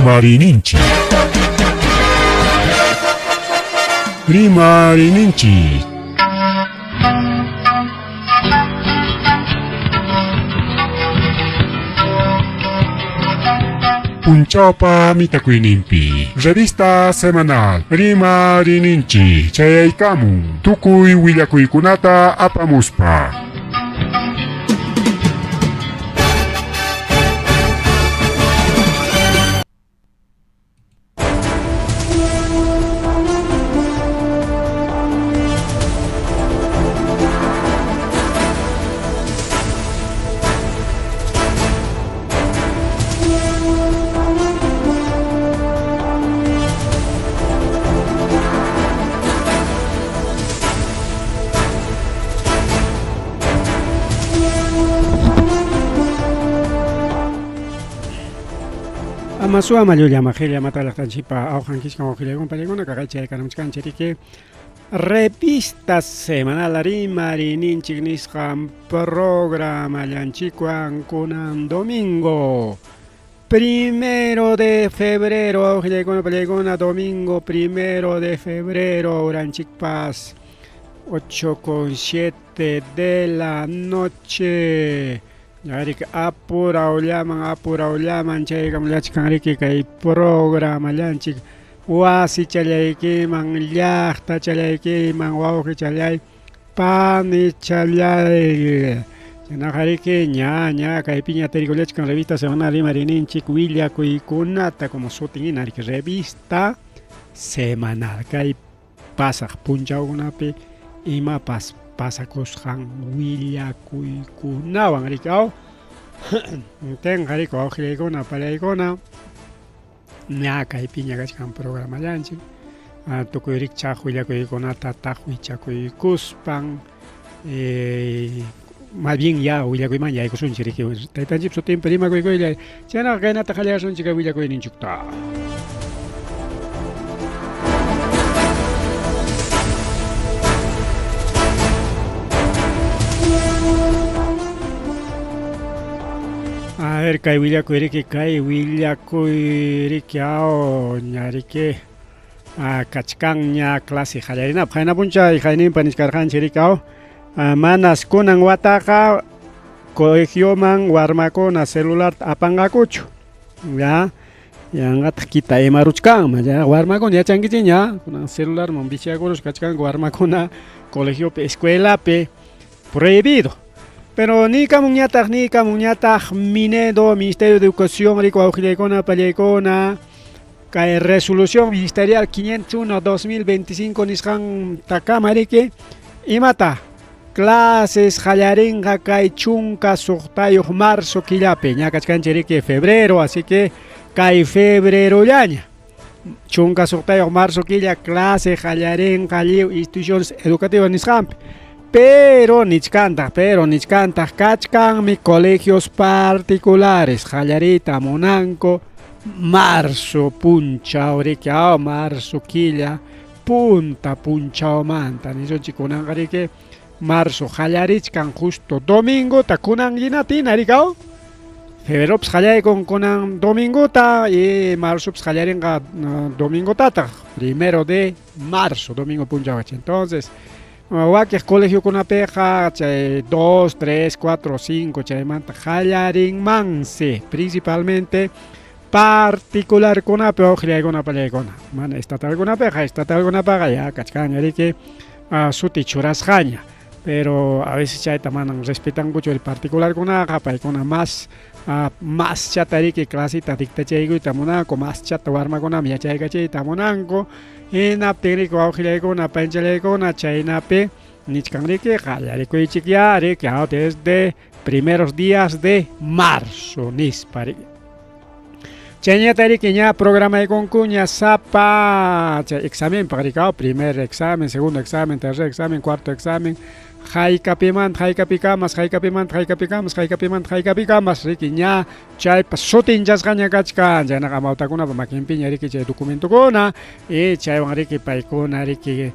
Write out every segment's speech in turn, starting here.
Rimarininchik. Rimarininchik. Punchawpa mitakuyninpi revista semanal Rimarininchik chayaykamun tukuy willakuykunata apamuspa. Ama suama llulla majilla matalaqtanchikpa awqankichkan wawqillaykuna pallaykuna kaqaychaykamuchkanchik riki revista semanal rimarininchik nisqan programallanchikwan kunan domingo primero de febrero wawqillaykuna pallaykuna domingo primero de febrero uranchikpas 8 con 7 de la noche. Riki apurawllaman apurawllaman chaykamllachkan riki kay programallanchik wasichallaykiman llaqtachallaykiman wawqichallay panichalay chaynaqa riki ña ña kaypiña tarikullachkan revista semanal rimarininchik willakuykunata como sutin hina riki revista semanal kay pasaq punchawkunapi imapas pasakusqan willakuykunawan riki aw tenqa riki wawqillaykuna palaykuna ña kaypiña kachkan programallanchik tukuy rikchaq willakuykunata taqwichakuykuspan más bien ya willakuyman yaykusunchik riki taytanchik sutinpi rimakuykullay chaynaqa kaynata qallasunchik kay willakuyninchikta. A ver, kay willakuy riki, kay willakuy riki aw ña riki kachkanña clase qallarinapaq. Qayna p'unchay qayninpa nichkarqanchik riki aw manas kunan wataqa colegioman warmakuna celularta apanqakuchu. Ya, yanqataq kita imaruchkanman. Ya, warmakuna yachankichikña, kunan celularman viciakurus kachkanku warmakuna colegiopi, escuelapi prohibido. Pero niykamunñataq, niykamunñataq Minedo, Ministerio de Educación, riku wawqillaykuna, pallaykuna, kay resolución ministerial 501-2025 nisqantakama riki, imata clases qallarinqa kay 16 marzo killapi, ña kachkanchik riki febrero, así que kay febrerollaña 16 marzo killa clase qallarinqa lliw instituciones educativas nisqanpi. Pero nichkantaq, pero nichkantaq kachkanmi colegios particulares qallariyta munanku marzo punchaw riki, aw marzo killa punta punchawmanta nisunchik kunanqa riki marzo qallarichkan justo domingota kunan hinata hina riki aw febreropas qallaykun kunan domingota y marzopas qallarinqa domingotataq primero de marzo domingo punchaw entonces wakiq colegiokunapiqa chay 2, 3, 4, 5 chaymanta qallarinmansi principalmente particularkunapi wawqillaykuna pallaykuna mana estatalkunapiqa estatalkunapaqa ya kachkanña riki suti churasqaña pero a veces chayta manan respetankuchu el particularkunaqa paykuna más más chata riki claseta dictachaykuyta munanku más chata warmakunaman yachaykachiyta munanku hinaptin riki wawqillaykuna panchallaykuna chaynapi nichkan riki qallarikuychik ya riki desde primeros días de marzo nispa riki. Chayñata riki ña programaykunkuña sapa chay examenpaq riki primer examen, segundo examen, tercer examen, cuarto examen, haykapimanta haykapikamas, haykapimanta haykapikamas, haykapimanta haykapikamas riki ña chaypa sutinchasqaña kachkan chaynaqa amawtakunapa makinpiña riki chay documentokuna y chaywan riki paykuna riki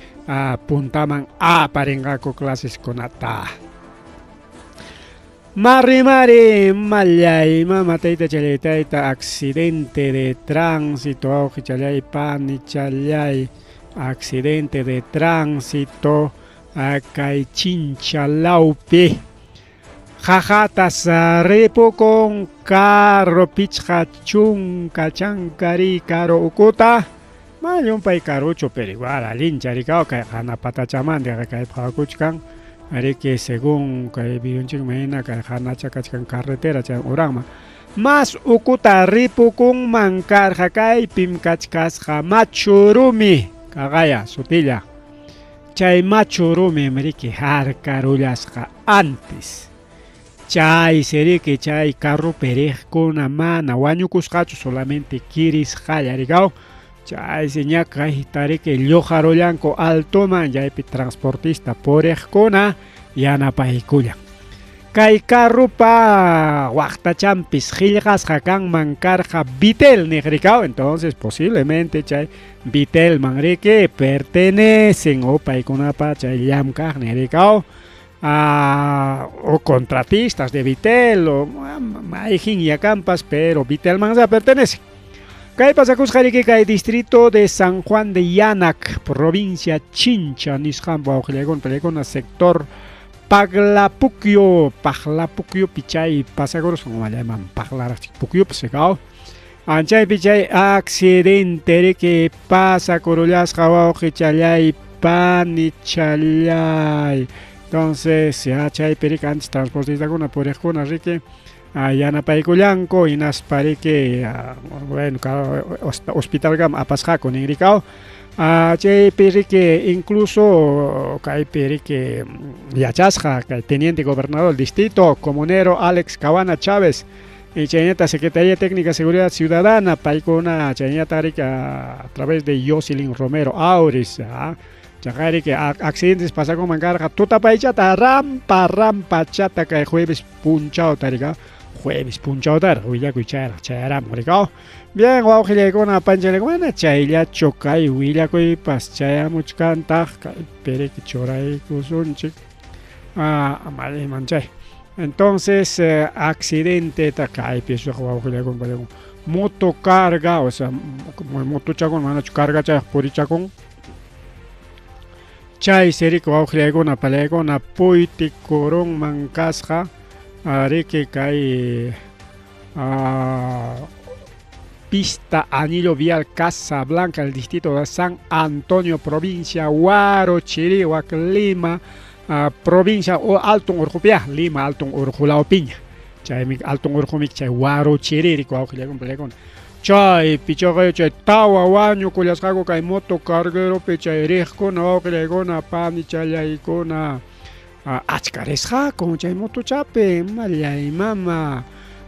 puntaman aparinqaku claseskunata. Mari mari mallay mama tayta challay tayta accidente de tránsito wawqi challay pani challay accidente de tránsito kay Chincha lawpi qaqatas ripukun carro 50 chankari caro ukuta mana llumpay karuchu pero igual allincha rikaw kay hanapatachamanta kay phawakuchkan riki según kay videonchikman hina kay hanacha kachkan carretera chay uranman mas ukuta ripukunman karqa kaypim kachkasqa machu rumi kaqaya sutilla chay machu rumim riki harkarullasqa antes chaysi riki chay carropi riqkuna mana wañukusqachu solamente kirisqalla rikaw chaysi ña kayta riki lluqarullanku altoman chaypi transportista puriqkuna yanapaykullan kay carropa waqtachanpis qillqasqa kanman karqa Bitel niq rikaw entonces posiblemente chay Bitelman riki pertenecen o paykunapa chay llamkaqnin rikaw o contratistas de Bitel o mayqin yakampas pero Bitelman ya pertenece. Kay pasakusqa riki kay distrito de San Juan de Yanac, provincia Chincha nisqanpa wawqillaykuna pallaykuna sector Paglapukyo, Paglapukyo pichay pasakurusqa llaman Paglaraqchik pukyupas rikaw. Anchaypi chay accidente riki pasakurullasqa wawqichallay panichallay. Entonces ya chaypi riki antes transportistakuna puriqkuna riki yanapaykullanku hinaspa riki bueno hospitalkama apasqaku nin rikaw. Chaypi riki incluso kaypi riki yachasqa kay teniente gobernador del distrito comunero Alex Cahuana Chávez y chaynata Secretaría Técnica de Seguridad Ciudadana paykuna chaynata riki a través de Jocelyn Romero Auris chaqay riki accidentes pasakunman karqa tutapaychata rampa rampachata kay jueves punchawta rika jueves punchawtaraq willakuy chayraq chayaramun rikaw. Bien wawqillaykuna panchallaykuna chayllachu kay willakuypas chayamuchkantaq kaypi riki churaykusunchik mayman chay. Entonces accidente kaypi wawqillaykuna pallaykuna motocarga o sea motochakuna manachu cargachayaq purichakun chaysi riki wawqillaykuna pallaykuna puytikurunman kasqa riki kay pista Anillo Vial Casa Blanca del distrito de San Antonio, provincia Huarochirí, Lima, provincia o Alto Urqupia, Lima Alto Urqulawpiña. Chaymi Alto Urqumik chay Huarochirí riki wawqillaykuna pallaykuna. Chaypi chaqay chay tawa wañukullasqaku kay moto cargueropi chay riqkuna wawqillaykuna panichallaykuna achka risqaku chay motochapi mallay mama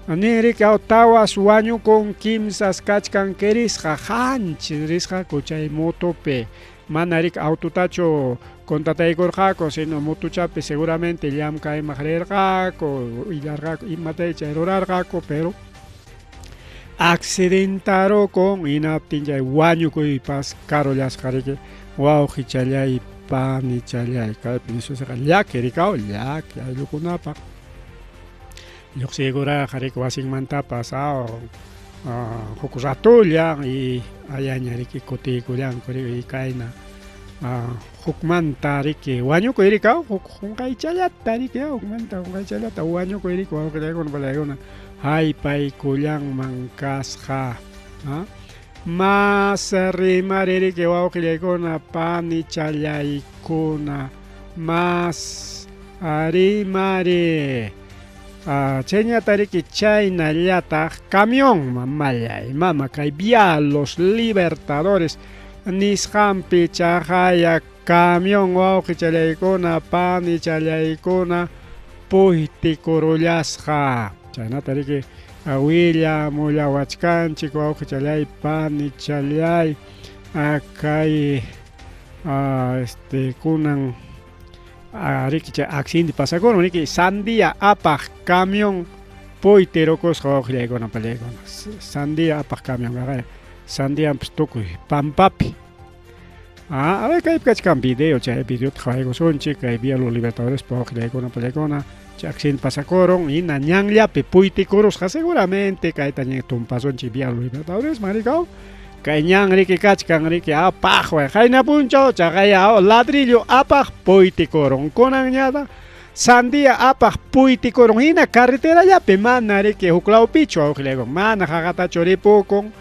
nin riki tawas wañukun kimsas kachkan kirisqa qanchis risqaku chay motopi mana riki autotachu contrataykurqaku sino motochapi seguramente llamkaymaq rirqaku illarqaku imatay chay rurarqaku pero accidentarukun hinaptin chay wañukuypas karullasqa riki wawqichallay panichallay kaypi nisusqa llaki rikaw llaki ayllukunapaq lluqsiykuraqa riki wasinmantapas huk ratulla y ayaña riki kutiykullanku riki kayna hukmanta riki wañukuy rikaw huk qunqaychallata riki hukmanta qunqaychallata wañukuy riki wawqillaykuna pallaykuna haypaykullanman kasqa mas rimari riki wawqillaykuna panichallaykuna mas rimari chayñata riki chaynallataq camión mamallay mama kay vía Los Libertadores nisqanpi chaqaya camión wawqichallaykuna panichallaykuna puytikurullasqa chaynata riki willamullawachkanchik wawqichallay panichallay kay kunan riki chay accidente pasakurun riki sandía apaq camión puytirukusqa wawqillaykuna pallaykuna sandía apaq camión sandiapas tukuy pampapi. Ah, a ver, kaypi kachkan video, chay videota qhawaykusunchik, kay Vía Los Libertadores wawqillaykuna pallaykuna, chay accidente pasakurun, hina ñanllapi puytikurusqa seguramente kayta ñan tumpasunchik Vía Los Libertadores, maricao. Kay ñan riki kachkan riki apaq way qayna punchaw chaqay ladrillo apaq puytikurun kunanñata sandía apaq puytikurun hina carreterallapi mana riki huklawpichu wawqillaykuna mana qaqatachu ripukun.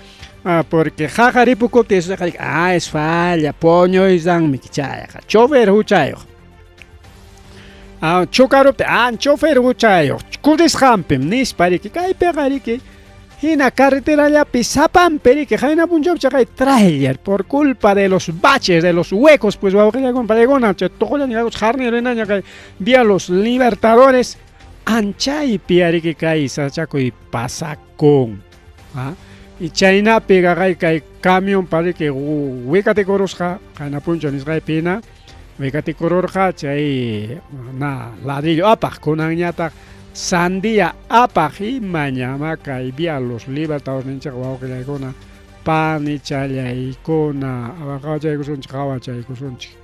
Ah, porque qaqa ripukuptin eso ah, es falla, puñuysanmi chayqa, chofer huchayuq. Ah, chocaruptin, ah, chofer huchayuq, kurisqanpim nispa riki, kaypiqa riki, hina carreterallapi sapanpi riki, qayna punchawpi chaqay trailer por culpa de los baches, de los huecos, pues wawqillakuna paykuna, chay tuqullaña jarnero hinaña kay Vía Los Libertadores, anchaypi ariki kay sachakuy pasakun. Ah, y chaynapi qaqay kay camión pariki wikatikurusqa qayna punchaw nisqaypi hina wikatikururqa chay na ladrillo apaq kunanñataq sandía apaq imañama kay Vía Los Libertadores ninchik wawqillaykuna panichallaykuna qawachaykusunchik qawachaykusunchik.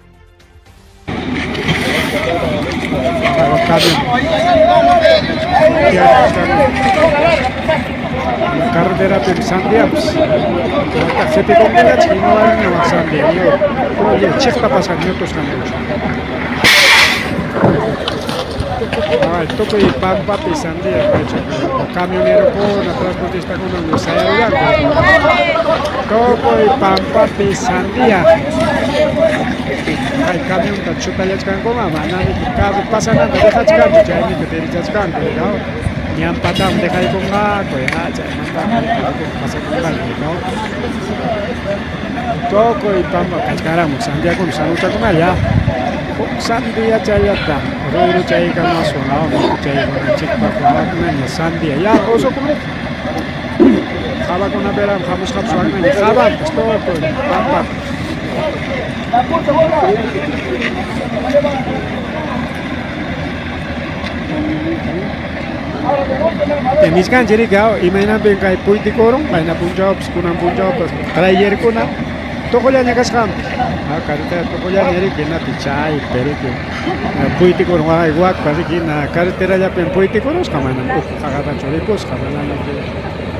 Carreterapi sandiapas qhipikunkuñachik imawarña sandia chiqta pasan ñutusqa tukuy pampapi sandia camionerokuna transportistakuna sayarullanku tukuy pampapi sandia kay camionta chutallachkankuma manami carro pasananta dejachkanchu chaymi derechachkanku ñanpatam dejaykunqaku ya chaymanta pasakunqaku no tukuy pampa kachkaramu sandiakuna sanuchakunalla huk sandia chayllata ruru chaykamaswan chaykunanchikpaq wakunaña sandia ya usukun jabakunapiram hamusqapas wakunaña jabanpas tukuy pampa. Nisqanchik riki imaynanpin kay puytikurun qayna punchawpas kunan punchawpas trailerkuna tuqullaña kasqanpi carretera tuqullaña riki hinapi chaypi riki puytikurun wakpa riki hina carreterallapin puytikurusqa manam ukhu qaqatachu ripusqa manam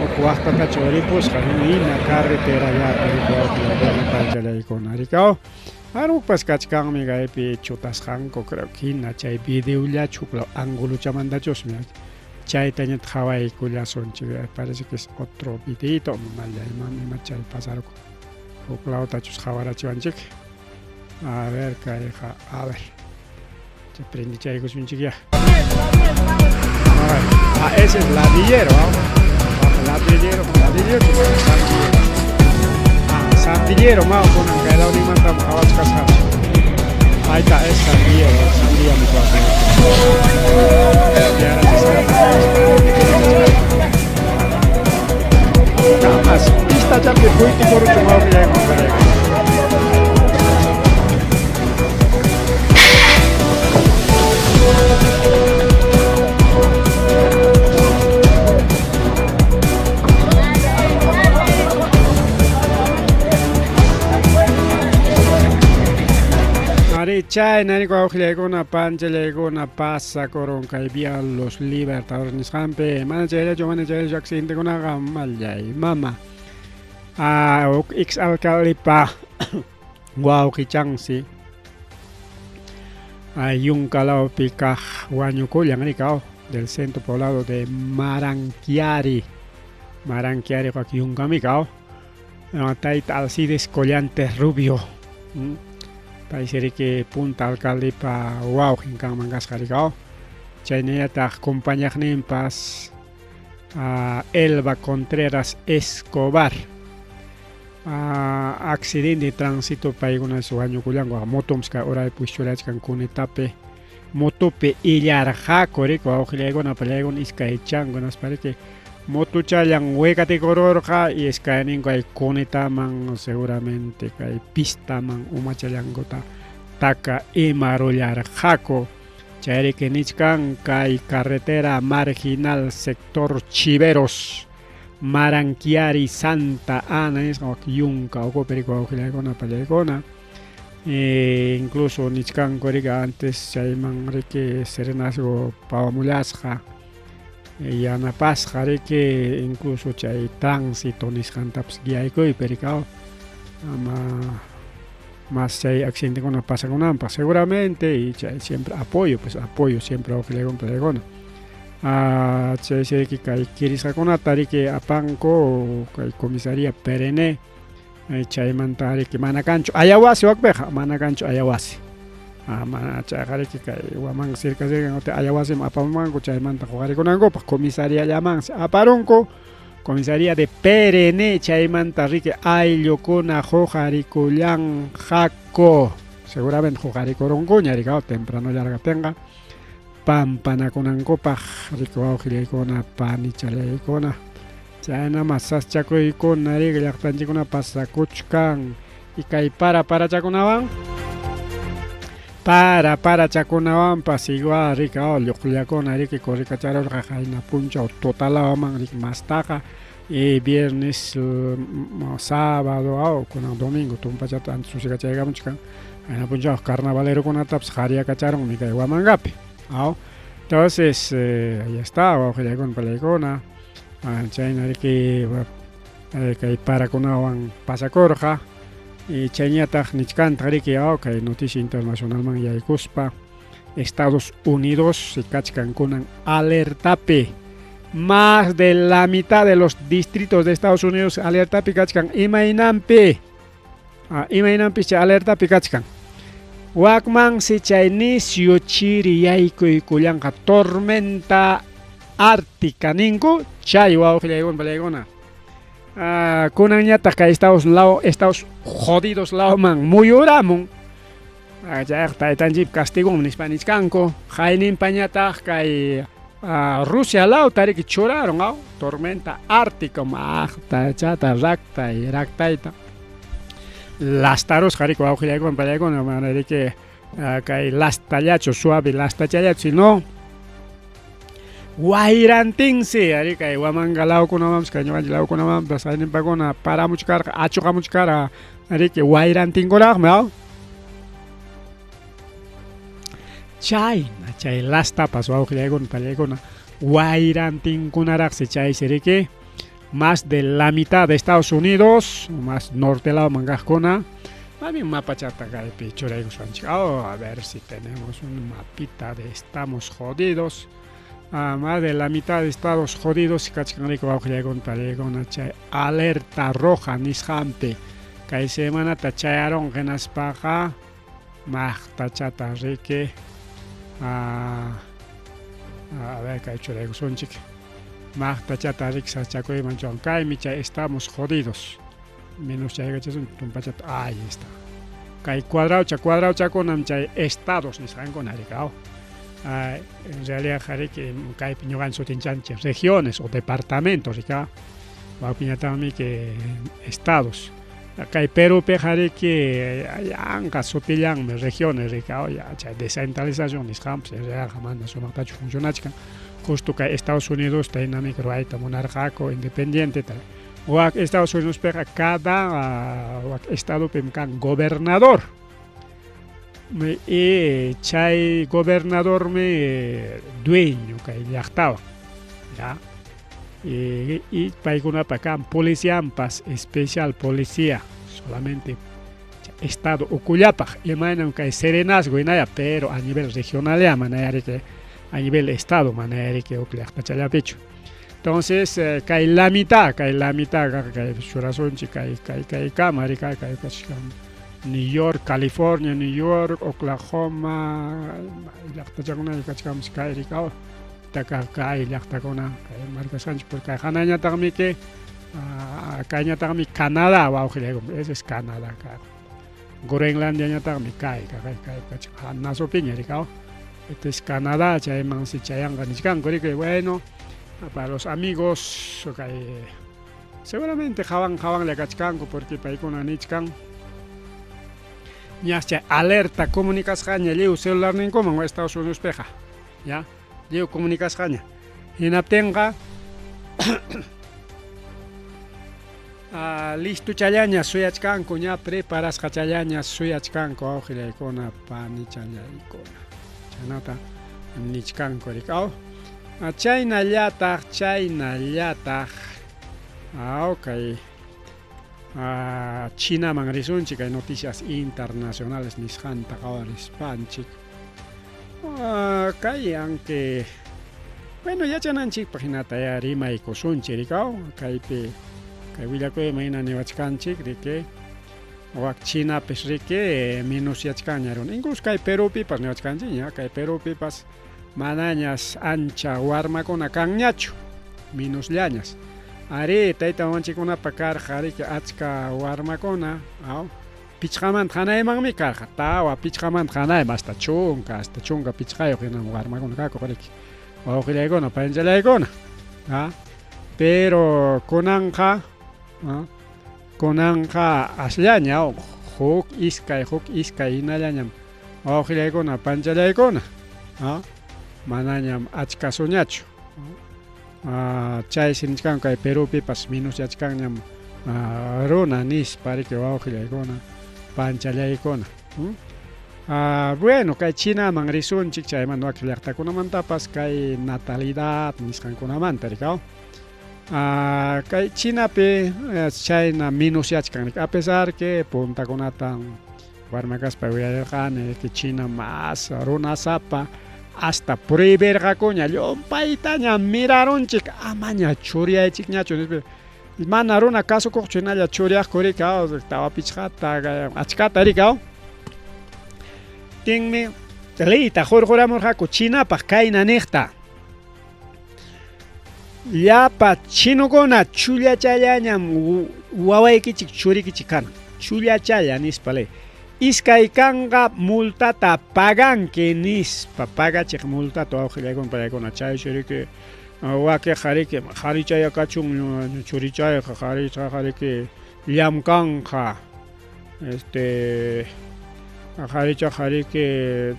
ukhu waqtatachu ripusqa hina carreterallapi riki wawqillaykuna riki Harukpas kachkanmi kaypi chutasqanku creo que hina chay videollachu huk angulochamantachushmi chaytañataq qhawaykullasunchik parece que es otro videito malla imam ima chay pasarukun huk lawtachus qhawarachiwanchik a ver kayqa a ver chay prendichaykusunchik ya ah, ese es ladrillero ¿ah? Ladrillero, ladrillero, ah, sandillero, mao kunan kay lawninmantam qhawachkasqanchik. Ahí está, es sandillero, sandía mi cuate. Kamas, pistachapi puytikuruchun wawqillayku Ari chayna riki wawqillaykuna panchallaykuna pasakurun kay Vía Los Libertadores nisqanpi mana chayllachu mana chayllachu accidentekunaqa mallay mama ah, huk ex alcaldepa wawqichansi yunkalawpi kaq wañukullan rikaw del centro poblado de Maranquiari Maranquiari wak yunkami kaw tayta Alcides Collantes Rubio paysi riki punta alcaldepa wawqin kanman kasqa rikaw chaynallataq compañaqninpas Elba Contreras Escobar accidente de tránsito paykunas wañukullanku motoms kay uraypi wischurachkan cunetapi motopi illarqaku riki wawqillaykuna pallaykuna iskay chanku hinaspa riki motuchallan wiqatikururqa y iskayninku kay cunetaman seguramente kay pistaman umachallankuta taka imarullarqaku chayriki nichkan kay carretera marginal sector Chiveros Maranquiari Santa Ana nisqa wak yunka ukupi riki wawqillaykuna pallaykuna. Incluso nichkanku riki antes chayman riki serenazgo pawamullasqa yanapasqa riki incluso chay tránsito nisqantapas guiaykuypi riki ama mas chay accidentekuna pasakunanpaq seguramente y chay siempre apoyo pues apoyo siempre wawqillaykuna paykuna chaysi riki kay kirisqakunata riki apanku kay comisaría Perené chaymanta riki mana kanchu ayawasi wakpiqa mana kanchu ayawasi mana chayqa riki kay Huamanga cerca cerca ayawasiman apamunmanku chaymanta huqarikunankupaq comisariallamansi aparunku comisaría de Perené chaymanta riki ayllukuna huqarikullanqaku seguramente huqarikurunkuña riki temprano llarqaptinqa pampanakunankupaq riki wawqillaykuna panichallaykuna chaynama saschakuykuna riki llaqtanchikkuna pasakuchkan y kay para parachakunawan para parachakunawanpas igual riki lluqllakuna riki corrikacharurqa qayna punchaw tutalawaman riki mastaqa y viernes sábado kunan domingo tumpachata antes susikachaykamuchkan qayna punchaw carnavalerokunatapas qaryakacharunmi kay Huamangapi aw entonces ahí está wawqillaykuna palaykuna chayna riki kay parakunawan pasakurqa y chayñataq nichkantaq riki kay noticia internacionalman yaykuspa Estados Unidos se kachkan kunan alertapi más de la mitad de los distritos de Estados Unidos alertapi kachkan imaynanpi imaynanpi chay alertapi kachkan wakmansi chay nisyu chiri yaykuykullanqa tormenta ártica ninku chay wawqillaykuna palaykuna kunanñataq kay Estados law Estados jodidos lawman muyuramun chayqa taytanchikpa castigonmi nispa nichkanku qayninpañataq kay Rusia lawta riki churarun aw tormenta ártica maqtachata raktay raktayta lastarusqa riki wawqillaykuna palaykuna mana riki kay lastallachu suave lastachallachu sino wayrantinsi ari kay Huamanga lawkunamanpas kay ñuqanchik lawkunamanpas ayninpakuna paramuchkarqa achuqamuchkarqa riki wayrantinkuraqmi aw chayna chay lastapas wawqillaykuna pallaykuna wayrantinkunaraqsi chaysi riki más de la mitad de Estados Unidos más norte lawman kaqkuna más bien mapachata kaypi churaykusunchik oh, a ver si tenemos un mapita de estamos jodidos más de la mitad de Estados jodidos kachkan riki wawqillaykuna pallaykuna chay alerta roja nisqanpi kay semanata chayarunqa hinaspaqa maqtachata riki a ver kay churaykusunchik maqtachata riki sachakuyman churan kaymi chay estamos jodidos menos chaykachasun tumpachata ahí está kay cuadraucha cuadrauchakunam chay estados nisqankuna riki aw en realidad riki kaypi ñuqanchik sutinchanchik regiones o departamentos riki wawpiñataqmi que estados kay Perupiqa riki yanqa sutillanmi regiones riki chay descentralización nisqanpas en realidad mana sumaqtachu funcionachkan justo kay Estados Unidos hinamiki ruwayta munarqaku independiente wak Estados Unidospiqa cada wak estadopim kan gobernador y chay gobernadormi dueño kay llaqtawan ya y paykunapa kan policianpas especial policía solamente estado ukullapaq imaynam kay serenazgo hinaya pero a nivel regional ya manaya riki a nivel estado manaya riki huk llaqtachallapichu entonces kay la mitad kay la mitad kay churasunchik kay kay kaykama riki kay kachkan New York, California, New York, Oklahoma llaqtachakuna kachkanpas kay riki taka kay llaqtakuna kay markasqanchik porque hanayñataqmi que kayñataqmi Canadá wawqillaykuna ese es Canadá Groenlandiañataqmi kay kay kay kachkan hanasupiña riki este es Canadá chaymansi chayanqa nichkanku riki bueno para los amigos kay seguramente hawan hawanlla kachkanku porque paykuna nichkan ñas chay alerta comunicasqaña lliw celularninkuman Estados Unidospiqa ya lliw comunicasqaña hinaptinqa Listochallaña suyachkanku, ña preparasqachallaña suyachkanku wawqillaykuna, panichallaykuna. Chaynata nichkanku riki. Aw, chaynallataq, chaynallataq, aw, kay Chinaman risunchik, kay noticias internacionales nisqanta qawarispanchik. Kay aunque bueno yachananchikpaq hinata ya rimaykusunchik rikaw, kaypi kay willakuyman hina niwachkanchik riki wak Chinapis riki minusyachkanña runa, incluso kay Perupipas niwachkanchikña, kay Perupipas manañas ancha warmakuna kanñachu, minusllañas. Arí, tayta mamanchikkunapa karqa riki achka warmakuna, aw. Pichqamanta hanaymanmi karqa, tawa pichqamanta hanayman hasta chunka, hasta chunka pichqayuq hinam warmakuna kakuq riki. Wawqillaykuna, panchallaykuna. ¿Ah? Pero kunanqa, ¿ah? Kunanqa asllaña, huk iskay, huk iskay hinallañam wawqillaykuna, panchallaykuna. ¿Ah? Manañam achkasuñachu. ¿Ah? Chaysi nichkanku kay Perúpipas minusyachkanñam runa nispa riki wawqillaykuna, panchallaykuna. Bueno, kay Chinaman risunchik, chaymanta wakin llaqtakunamantapas kay natalidad nisqankunamanta rikaw. Kay Chinapi chayna minusyachkan riki, a pesar que puntakunatan warma kaspa uyarirqani que China más runasapa, hasta prohibirqakuña llumpaytaña mirarunchik amaña churiyaychikñachu nispa. Mana runa kasukuqchu hinalla churiyaqku riki, tawa pichqata achkata riki. Tinmi leyta hurquramurqaku Chinapaq kayna niqta: llapa chinukuna chullachallañam wawaykichik churikichik kanan, chullachalla nispa ley. Iskay kanqa multata paganki nispa, pagachiq multata wawqillaykuna paykuna chaysi riki wakiqqa riki qharichaya kachun churichayqa, qharichaqa riki llamkanqa, este qharichaqa riki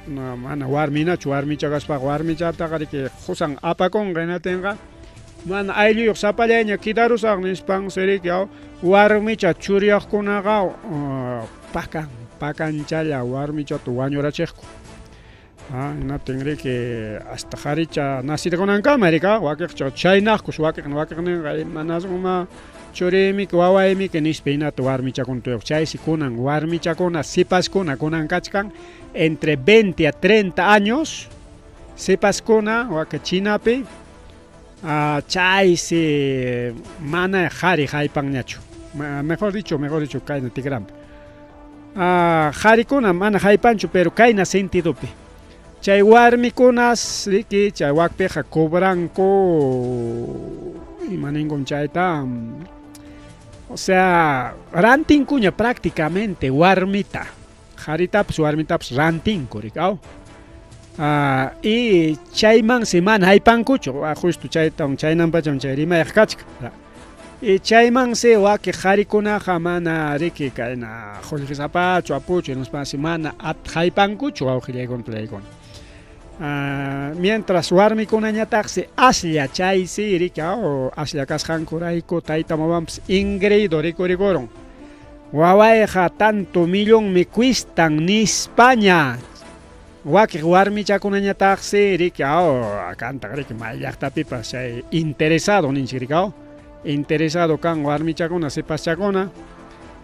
mana warminachu, warmicha kaspaqa warmichataqa riki qusan apakunqa, hinatinqa mana aylluyuq sapallayña kidarusaq nispansi riki warmicha churiyaqkunaqa pakan pakanchalla warmichata wañurachiqku. Hinaptin riki hasta qharicha nacidakunankama riki wakiqcha chaynaqkus wakiqnin wakiqninqa imanasunma churiymiki wawaymiki nispa hinata warmichakuna tuyuq. Chaysi kunan warmichakuna sipaskuna kunan kachkan entre 20 a 30 años sipaskuna waka Chinapi chaysi mana qhari haypanñachu. Mejor dicho, mejor dicho kayna tikranpi. Qharikuna mana haypanchu, pero kayna sentidopi. Chay warmikunas riki chay wakpiqa cobranku ima ninkum chayta, o sea, rantinkuña prácticamente warmita, qharitapas warmitapas rantinku riki aw. Y chaymansi mana haypankuchu, justo chaytam chaynanpacham chay rimayqa kachkan. Y chaymansi wakiq qharikunaqa mana riki kayna qullqisapachu apuchu hinaspansi mana haypankuchu wawqillaykuna pulaykuna. Mientras warmikunañataqsi aslla chaysi riki aslla kasqankurayku tayta mamanpas ingreído rikurikurun. Wawayqa tanto millonmi cuestan nispaña. Wakiq warmichakunañataqsi riki kantaq riki may llaqtapipas chay interesado ninchik riki interesado kan warmichakuna sipaschakuna,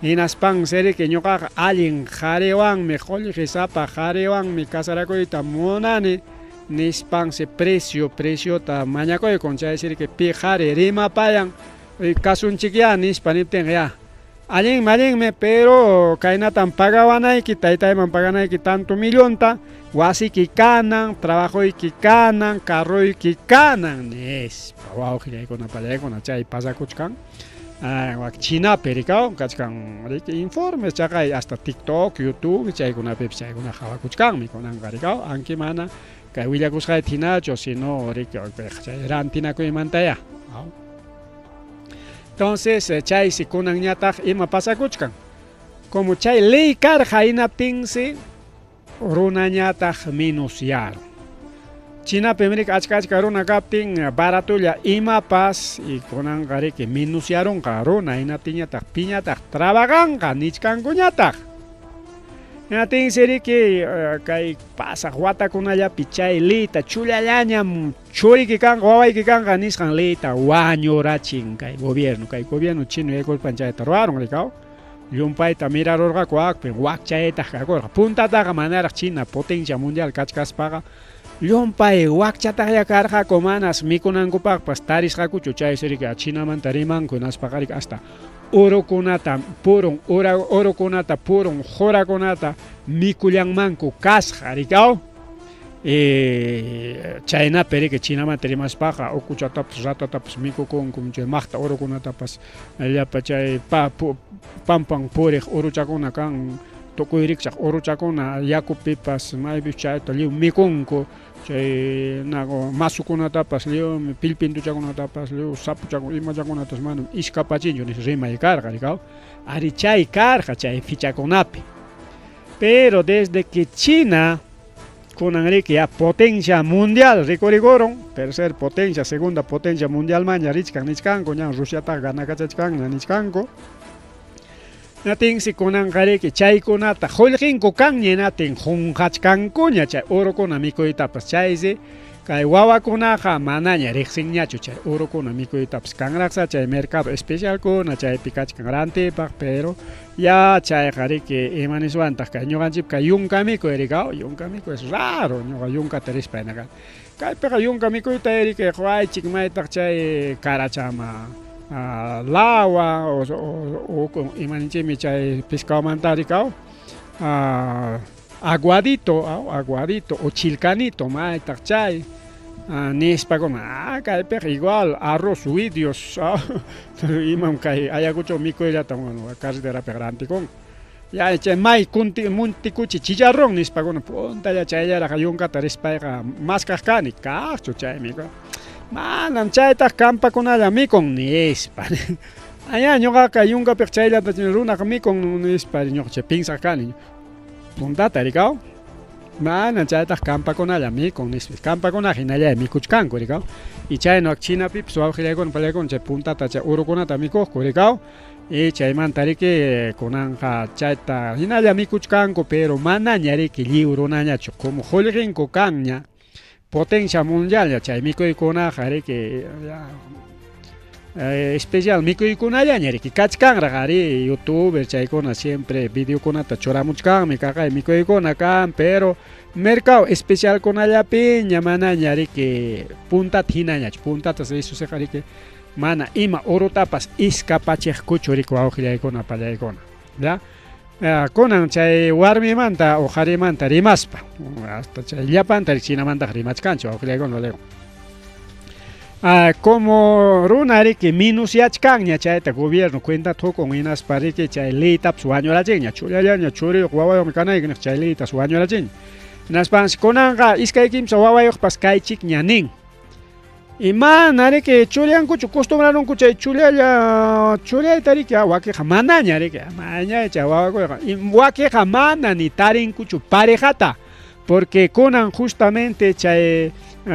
hinaspansi riki ñuqaqa allin qhariwanmi qullqisapa qhariwanmi casarakuyta munani nispansi precio preciota mañakuykun, chaysi riki pi qhari rimapayan kasunchikyá nispa niptinqa ya allinmi allinmi, pero kaynatam pagawanayki, taytayman paganayki tanto millonta, wasiyki kanan, trabajoyki kanan, carroyki kanan nispa. Wawqillaykuna pallaykuna chay pasakuchkan wak Chinapi rikaw kachkan riki informes chaqay hasta TikTok, YouTube chaykunapipis chaykuna qhawakuchkanmi kunanqa rikaw, anki mana kay willakusqayta hinachu, sino riki chay rantinakuymantaya. Entonces chaysi kunanñataq ima pasakuchkan, como chay ley karqa hinaptinsi runañataq minusyarun. Chinapim riki achka achka runa kaptin baratolla imapas y kunanqa riki menusyarunqa runa hinaptinñataq piñataq trabajanqa nichkankuñataq. Hinatinsi riki kay pasaq watakunallapi chay leyta chullallañam churiki kanqa wawayki kanqa nisqan leyta wañurachin kay gobierno, kay gobierno chino yaykuspan chayta ruwarun rikaw. Llumpayta mirarurqaku akpin wakchaytaq kakurqa. Puntataqa manaraq China potencia mundial kachkaspaqa llumpay wakchataqya karqaku manas mikunankupaqpas tarisqakuchu chaysi riki Chinamanta rimanku hinaspaqa riki hasta urukunata purun ura urukunata purun qurakunata mikullanmanku kasqa rikaw. Chaynapi riki Chinamanta rimaspaqa ukuchatapas ratatapas mikukunkum chay maqta urukunatapas llapa chay pa pu pampan puriq uruchakuna kan tukuy rikchaq uruchakuna yakupipas maypis chayta lliw mikunku chay nago masukunatapas lliwmi pillpintuchakunatapas lliw sapuchakuna imachakunatas manam iskapachinchu nispa rimay karqa rikaw ari chay karqa chay fichakunapi pero desde que China kunan riki ya potencia mundial rikurikuron tercer potencia segunda potencia mundialmanña richkan nichkanku ñan Rusiataqa ganakachachkanña nichkanku natinsi kunanqa riki chaykunata qullqinku kanña hinatin qunqachkankuña chay urukuna mikuytapas chaysi kay wawakunaqa manaña riqsinñachu chay urukuna mikuytapas kanraqsa chay mercado especialkuna chaypi kachkan rantipaq pero ya chayqa riki ima niswantaq kay ñuqanchikpa kay yunka mikuy rikaw yunka mikuy es raro ñuqa yunkata rispa hina kani kaypiqa yunka mikuyta riki quwaychik maytaq chay karachama lawa o ima ninchikmi chay pescadомanta rikaw aguadito aguadito o chilcanito maytaq chay nispakuna kaypiqa igual arroz widios imam kay Ayacucho mikuyllata bueno carreterapiqa rantikunku ya chay may kunti muntikuchi chicharrón nispakuna puntalla chayllaraq yunkata rispayqa maskaq kani kaqchu chay mikuy manam chaytaq kampakunalla mikun nispa aña ñuqaqa yunkapiqa chayllata runaqa mikun nispa ñuqa chay pinsaq kani puntata rikaw mana chaytaq kampakunalla mikun nispa kampakuna hinalla mikuchkanku rikaw y chayno chinapipas wawqillaykuna pallaykuna chay puntata chay urukunata mikuqku rikaw y chaymanta riki kunanqa chayta hinalla mikuchkanku pero manaña riki lliw runañachu como qullqinku kanña potencia mundialña chay mikuykunaqa riki especial mikuykunallaña riki kachkanraq ari youtuber chaykuna siempre videokunata churamuchkanmi kaqay mikuykuna kan pero mercado especialkunallapiña manaña riki puntata hinañachu puntata eso riki mana ima urutapas iskapachiqkuchu riki wawqillaykuna pallaykuna ya kunan chay warmimanta o qarimanta rimaspa hasta chay llapanta chinamantaqa rimachkanchik wawqillaykuna pallaykuna como runa riki minusyachkanña chayta gobierno cuentata hukun hinaspa riki chay leytapas wañurachinña chullallaña churiyuq wawayuqmi kanayki niq chay leytas wañurachinña hinaspansi kunanqa iskay kimsa wawayuqpas kaychikña nin y mana riki chullankuchu costumbrarunku chay chullalla chullayta riki wakiqa manaña riki maña chay wawakuyqa wakiqa mana ni tarinkuchu parejata porque kunan justamente chay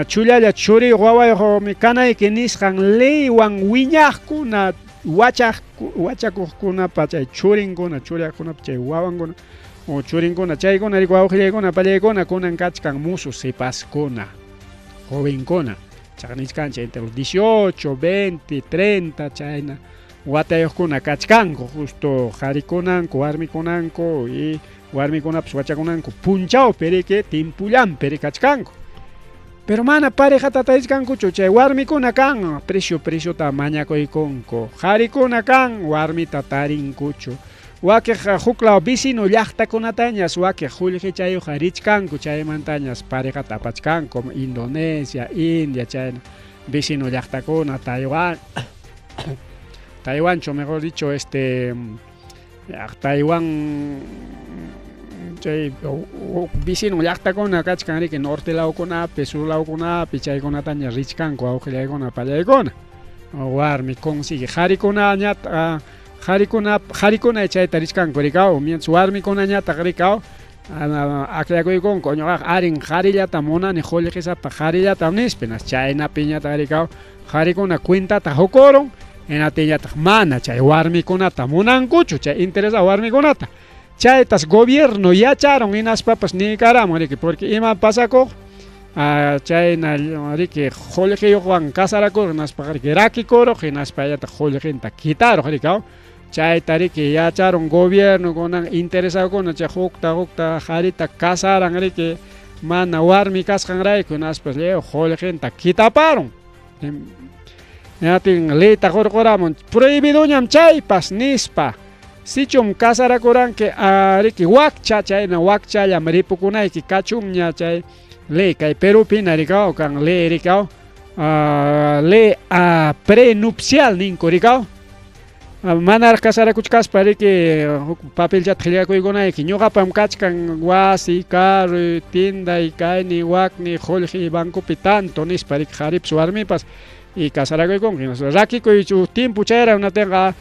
chullalla churiyuq wawayuqmi kanayki nisqan leywan wiñaqkuna wachaq wachakuqkunapa chay churinkuna churiaqkunapa chay wawankuna o churinkuna chaykuna riki wawqillaykuna pallaykuna kunan kachkan musu sipaskuna jovenkuna chaqa nichkanchik entre los 18, 20, 30 chayna watayuqkuna kachkanku justo qharikunanku warmikunanku y warmikunapas wachakunanku punchawpi riki timpullanpi kachkanku pero mana parejata tarichkankuchu chay warmikuna kan precio preciota mañakuykunku qharikuna kan warmita tarinkuchu wakiq huklaw vecino llaqtakunatañas wakiq qullqichayuqqa richkanku chaymantañas parejata apachkanku como Indonesia, India chayna vecino llaqtakuna Taiwán Taiwancho mejor dicho Taiwán chay vecino llaqtakuna kachkan riki norte lawkunapi sur lawkunapi chaykunataña richkanku wawqillaykuna pallaykuna warmi consigue qarikunañata qarikuna qarikuna chayta richkanku rikaw mientras warmikunañataq rikaw Akllakuykunku ñuqaqa arin qharillata munani qullqisapa qharillatam nispa hinas chaynapiñataq rikaw qharikuna cuentata hukurun hinaptinñataq mana chay warmikunata munankuchu chay interesado warmikunata chaytas gobierno yacharun hinaspapas niykaramun riki porque ima pasakuq chayna riki qullqiyuqwan casarakuruq hinaspaqa riki rakikuruq hinaspallataq qullqinta quitaruq rikaw Chayta riki yacharun gobierno kunan interesadokuna chay hukta hukta qharita casaran riki mana warmi kasqanrayku hinaspas lliw qullqinta quitaparun. Hinaptin leyta qurquramun prohibidoñam chaypas nispa. Sichum casarakuranki riki wakcha chayna wakchallam ripukunayki kachunña chay ley kay Perupina rikaw kan ley rikaw ley prenupcial ninku rikaw. Manaraq casarakuchkaspa riki huk papelchata qillqakuykunayki ñuqapam kachkan wasi, carroy, tienday, kayni, wakni, qullqi bancopi tanto nispa riki qharipas warmipas y casarakuykunki hinaspa rakikuy tiempo chayra hinaptinqa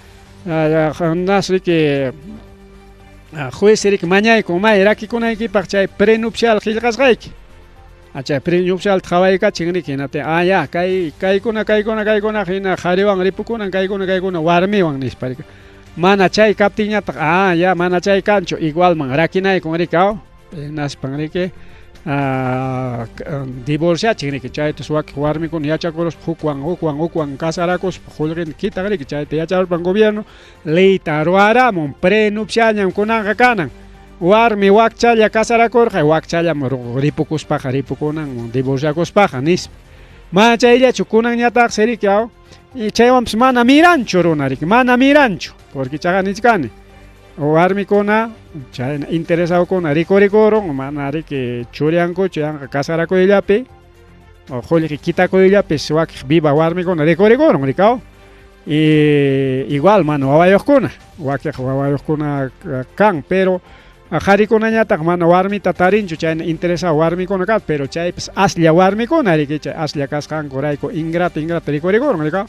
nas riki juez riki mañaykun may rakikunaykipaq chay prenupcial qillqasqayki. Chay prenupcialta qhawaykachin riki hinaptin ah ya kay kaykuna kaykuna kaykuna hina qhariwan ripukunan kaykuna kaykuna warmiwan nispa riki. Mana chay kaptinñataq ah ya mana chay kanchu igualman rakinaykun riki aw hinaspan riki divorciachin riki chaytas wakin warmikuna yachakuruspa hukwan hukwan hukwan casarakuspa qullqinta kitaq riki chayta yacharuspan gobierno leyta ruwaramun prenupcialñam kunanqa kanan. Warmi wakchalla casarakurqa, wakchallam ripukuspaqa ripukunan divorciakuspaqa nispa. Mana chayllachu kunanñataqsi riki aw chaywanpas mana miranchu runa riki, mana miranchu, porque chaqa nichkani warmikuna chayna interesadokuna rikurikurun mana riki churiyankuchu yanqa casarakuyllapi o qullqi kitakuyllapis wakiq viva warmikuna rikurikurun riki aw. Y igual mana wawayuqkuna, wakiq wawayuqkuna kan, pero qharikunañataq mana warmita tarinchu chayna interesado warmikuna kan, pero chaypas aslla warmikuna riki chay aslla kasqankurayku ingrata ingrata rikurikurun riki.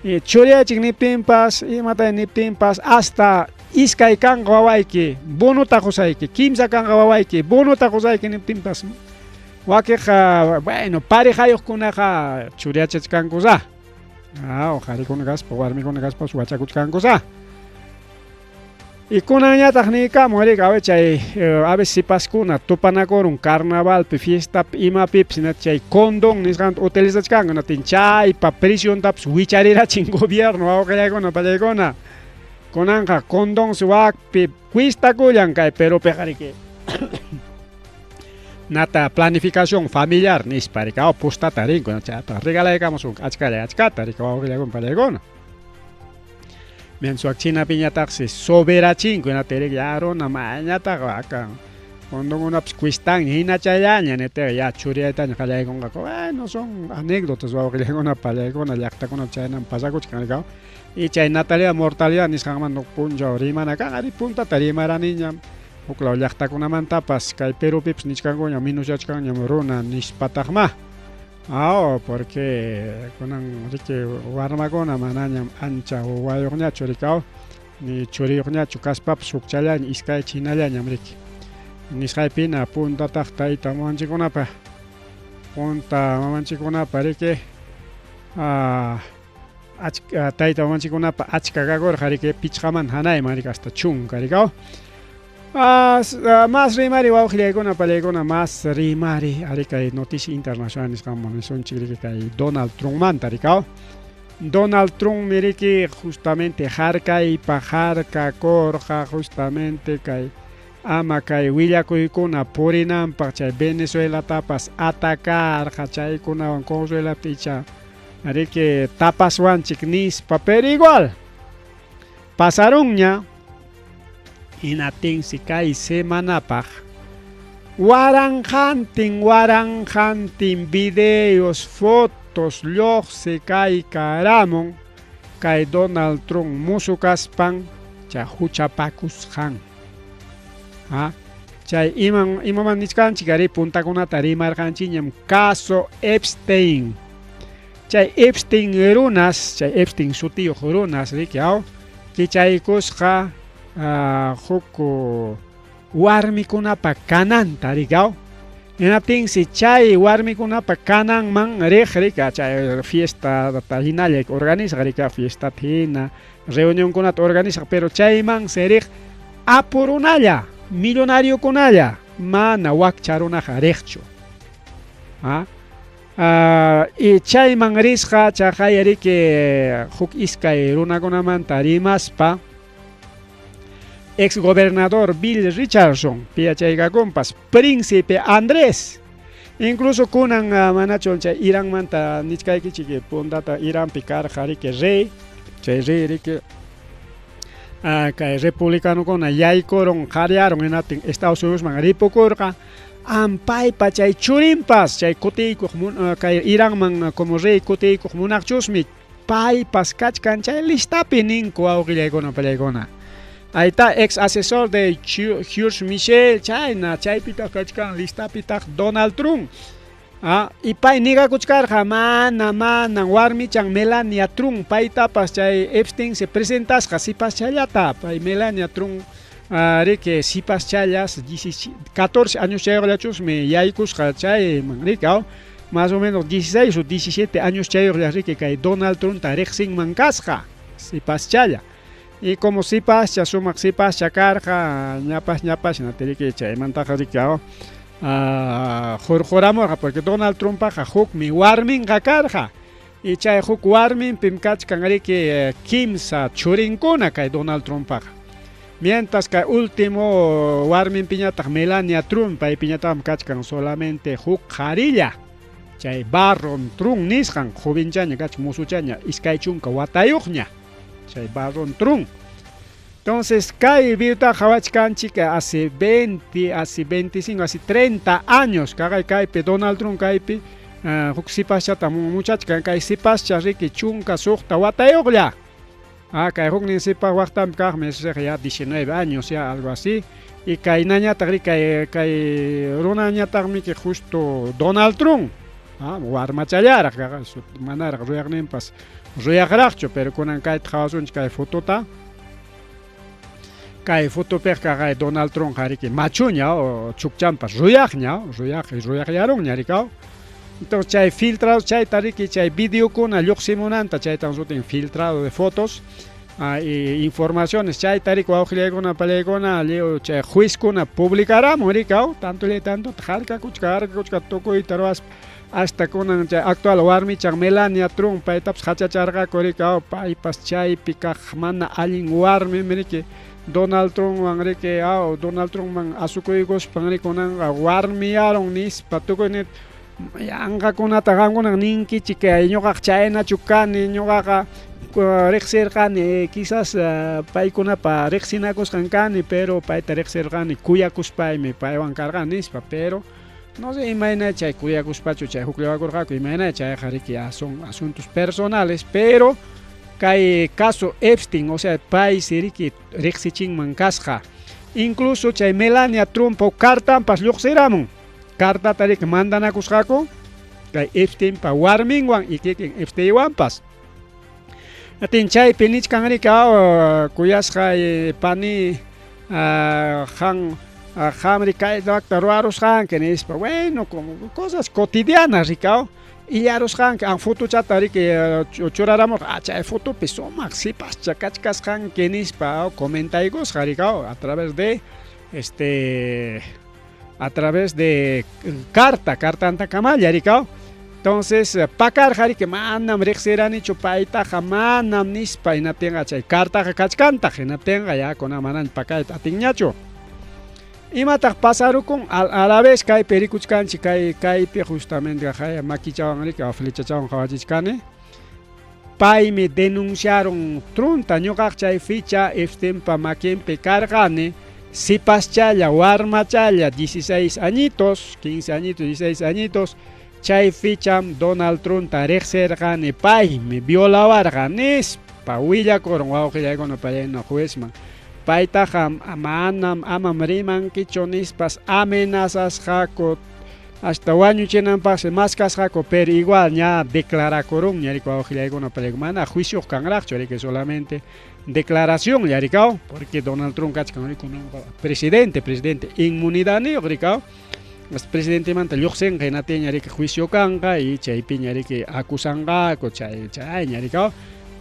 Y churiyachik niptinpas imata niptinpas hasta iskay kanqa wawayki bonuta qusayki, kimsa kanqa wawayki bonuta qusayki niptinpas wakiqa bueno parejayuqkunaqa churiyachachkankusá. Ah, qharikuna kaspa, warmikuna kaspas wachakuchkankusá. Y kunanñataq niykamun riki, a ver chay a veces sipaskuna tupanakurun carnavalpi, fiestapi, imapipis hinata chay condón nisqanta utilizachkanku hinaptin chaypa preciontapas wicharirachin gobierno wawqillaykuna pallaykuna. Kunanqa condonsi wakpi cuestakullan kay Perupiqa riki. Nata planificación familiar nispa riki aw postata rinku chaypaq regalaykamusun achkalla achkata riki wawqillaykuna pallaykuna. Mientras chinapiñataqsi soberachinku hinaptin riki ya runa mayñataq aka condonkunapas cuestan hinachallaña niptinqa ya churiyaytaña qallaykunqaku. Bueno, son anécdotas wawqillaykuna pallaykuna llaqtakunapi chaynam pasakuchkan riki aw. Y chay natalidad mortalidad nisqanmanta huk punchaw rimana kan ari puntata rimaraniñam. Huklaw llaqtakunamantapas kay Perupipas nichkankuñam minusyachkanñam runa nispataqmá. Aw, porque kunan riki warmakuna manañam ancha wawayuqñachu riki aw, ni churiyuqñachu kaspapas hukchallaña iskaycha hinallañam riki. Nisqaypina puntataq tayta mamanchikkunapa punta mamanchikkunapa riki achka tayta mamanchikkunapa achka kakurqa riki pichqamanta hanayman riki hasta chunka riki aw. Mas rimari wawqillaykuna pallaykuna mas rimari ari kay noticia internacional nisqanman nisunchik riki kay Donald Trumpmanta riki aw. Donald Trumpmi riki justamente harkaypa harkakurqa justamente kay ama kay willakuykuna purinanpaq chay Venezuelatapas atacarqa chaykunawan Consuelapi icha riki tapaswanchik nispa pero igual pasarunña hinaptinsi kay semanapaq waranqantin waranqantin videos, fotos lluqsi kaykaramun kay Donald Trump musu kaspan chay huchapakusqan. Ha? Chay iman imaman nichkanchik ari puntakunata rimarqanchikñam caso Epstein. Chay Epstein runas, chay Epstein sutiyuq runas riki aw kichaykusqa huk warmikunapa kananta rikaw. Hinaptinsi chay warmikunapa kananman riq rika chay fiestata hinalla organizaq rika fiestata hina reunionkunata organizaq pero chaymansi riq apu runalla millonariokunalla mana wakcha runaqa riqchu. ¿Ah? Y chayman risqa chaqay riki huk iskay runakunamanta rimaspa ex gobernador Bill Richardson piyachaykakunpas Príncipe Andrés incluso kunan manachu chay Iranmanta nichkaykichik puntata Iranpi karqa riki rey chay rey riki kay republicanokuna yaykurun qariarun hinaptin Estados Unidosman ripukurqa ampaypa chay churinpas chay kutiykuq kay Iranman como rey kutiykuq munaqchusmi paypas kachkan chay listapi ninku wawqillaykuna pallaykuna. Ahí está ex asesor de George Michel, chayna chaypitaq kachkan listapitaq Donald Trump. Y pay negakuchkarqa mana mana warmichan Melania Trump paytapas chay Epstein se presentasqa sipaschallata pay Melania Trump riki sipaschallas 14 años chayuqllachusmi yaykusqa chayman riki más o menos 16 o 17 años chayuqlla riki kay Donald Trumpta riqsinman kasqa sipaschalla. Y como sipascha sumaq sipascha karqa ñapas ñapas riki chaymantaqa riki hurquramurqa porque Donald Trumpaqa hukmi warminqa karqa y chay huk warminpim kachkan riki kimsa churinkuna kay Donald Trumpaqa. Mientras kay último warminpiñataq Melania Trump paypiñataqmi kachkan solamente huk qharilla chay Barron Trump nisqan jovenchaña kachkan musuchaña 20 watayuqña chay Barron Trump. Entonces, kay videota qhawachkanchik hace 20, hace 25, hace 30 años kaqay kaypi Donald Trump kaypi huk sipaschata muchachkan kay sipascha riki 16 watayuqlla. Kay huknin sipas waqtanpi kaqmi ya 19 años ya algo así. Y kaynañataq riki kay kay runañataqmi justo Donald Trump warmachallaraq manaraq ruyaqninpas ruyaqraqchu pero kunan kayta qhawasunchik kay fotota. Kay fotopiqa kay Donald Trump riki machuña chukchanpas ruyaqña ruyaq ruyaqyarunña riki. Entonces chay filtrado chayta riki chay videokuna lluqsimunanta chaytan sutin filtrado de fotos y informaciones chayta riki wawqillaykuna pallaykuna lliw chay juezkuna publicaramun riki tanto tanto harkakuchka harkakuchka tukuyta ruwaspa hasta kunan chay actual warmichan Melania Trump paytapas hachacharqaku riki paypas chaypi kaq mana allin warmimi riki Donald Trumpwan riki Donald Trumpman asukuykuspan riki kunanqa warmiyarun nispa tukuy yanqakunata qamkunan ninkichik ñuqaqa chaynachu kani ñuqaqa riqsirqani quizás paykunapa riqsinakusqan kani pero payta riqsirqani kuyakuspaymi paywan karqani nispa pero no sé imayna chay kuyakuspachu chay hukllawakurqaku imayna chayqa riki son asuntos personales pero kay caso Epstein o sea paysi riki riqsichinman kasqa incluso chay Melania Trump cartanpas lluqsiramun cartata riki mandanakusqaku kay Epsteinpa warminwan y kikin Epsteinwanpas. Atin chaypi nichkan riki kuyasqay pani han qamri kayta ruwarusqanki nispa bueno como cosas cotidianas riki illarusqanki an fotochata riki churaramurqa chay fotopi sumaq sipascha kachkasqanki nispa comentaykusqa riki a través de a través de carta cartantakamalla riki. Entonces pakarqa riki manam riqsiranichu paytaqa manam nispa hinaptinqa chay cartaqa kachkantaq hinaptinqa ya kunan manaña pakayta atinñachu. Imataq pasarukun a la vez kaypi rikuchkanchik kay kaypi justamente makichawan riki flechachawan qhawachichkani paymi denunciaron Trumpta ñuqaq chay ficha Epsteinpa makinpi karqani sipaschalla warmachalla 16 añitos 15 añitos 16 añitos chay ficham Donald Trumpta riqsirqani paymi violawarqa nispa willakurun wawqillaykuna payna juezman paytaqa manam amam rimankichu nispas amenazasqaku Hasta wañuchinanpaqsi maskasqaku, pero igual ña declarakurunña riki wawqillaykuna pallaykuna, mana juicioq kanraqchu riki, solamente declaracionlla rikaw, porque Donald Trump kachkan riki kunanqa presidente, presidente inmunidadniyuq rikaw, presidentemanta lluqsinqa hinaptinña riki juicio kanqa y chaypiña riki acusanqaku chay chayña rikaw,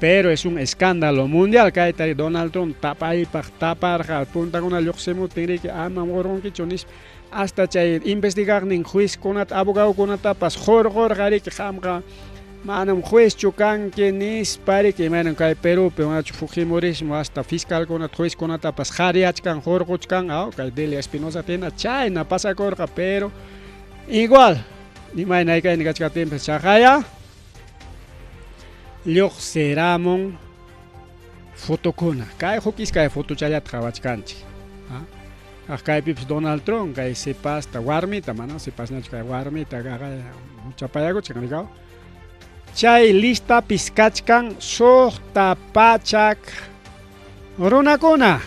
pero es un escándalo mundial kayta Donald Trump tapaypaq taparqa puntakuna lluqsimuptin riki amam hurqunkichu nispa. Hasta chay investigaqnin juezkunata, abogadokunatapas hurqurqa riki qamqa manam juezchu kanki nispa riki, imaynam kay Perúpi manachu fujimorismo hasta fiscalkunata, juezkunatapas qariachkan, hurquchkan, aw kay Delia Espinoza hina chayna pasakurqa, pero igual imayna kayna kachkaptinpas chaqaya lluqsiramun fotokuna. Kay huk iskay fotochallata qawachkanchik. Aq kaypipas Donald Trump kay sipasta warmita, mana sipasñachu kay warmita huchapayakuchkan rikaw. Chay listapis kachkan 600 runakuna.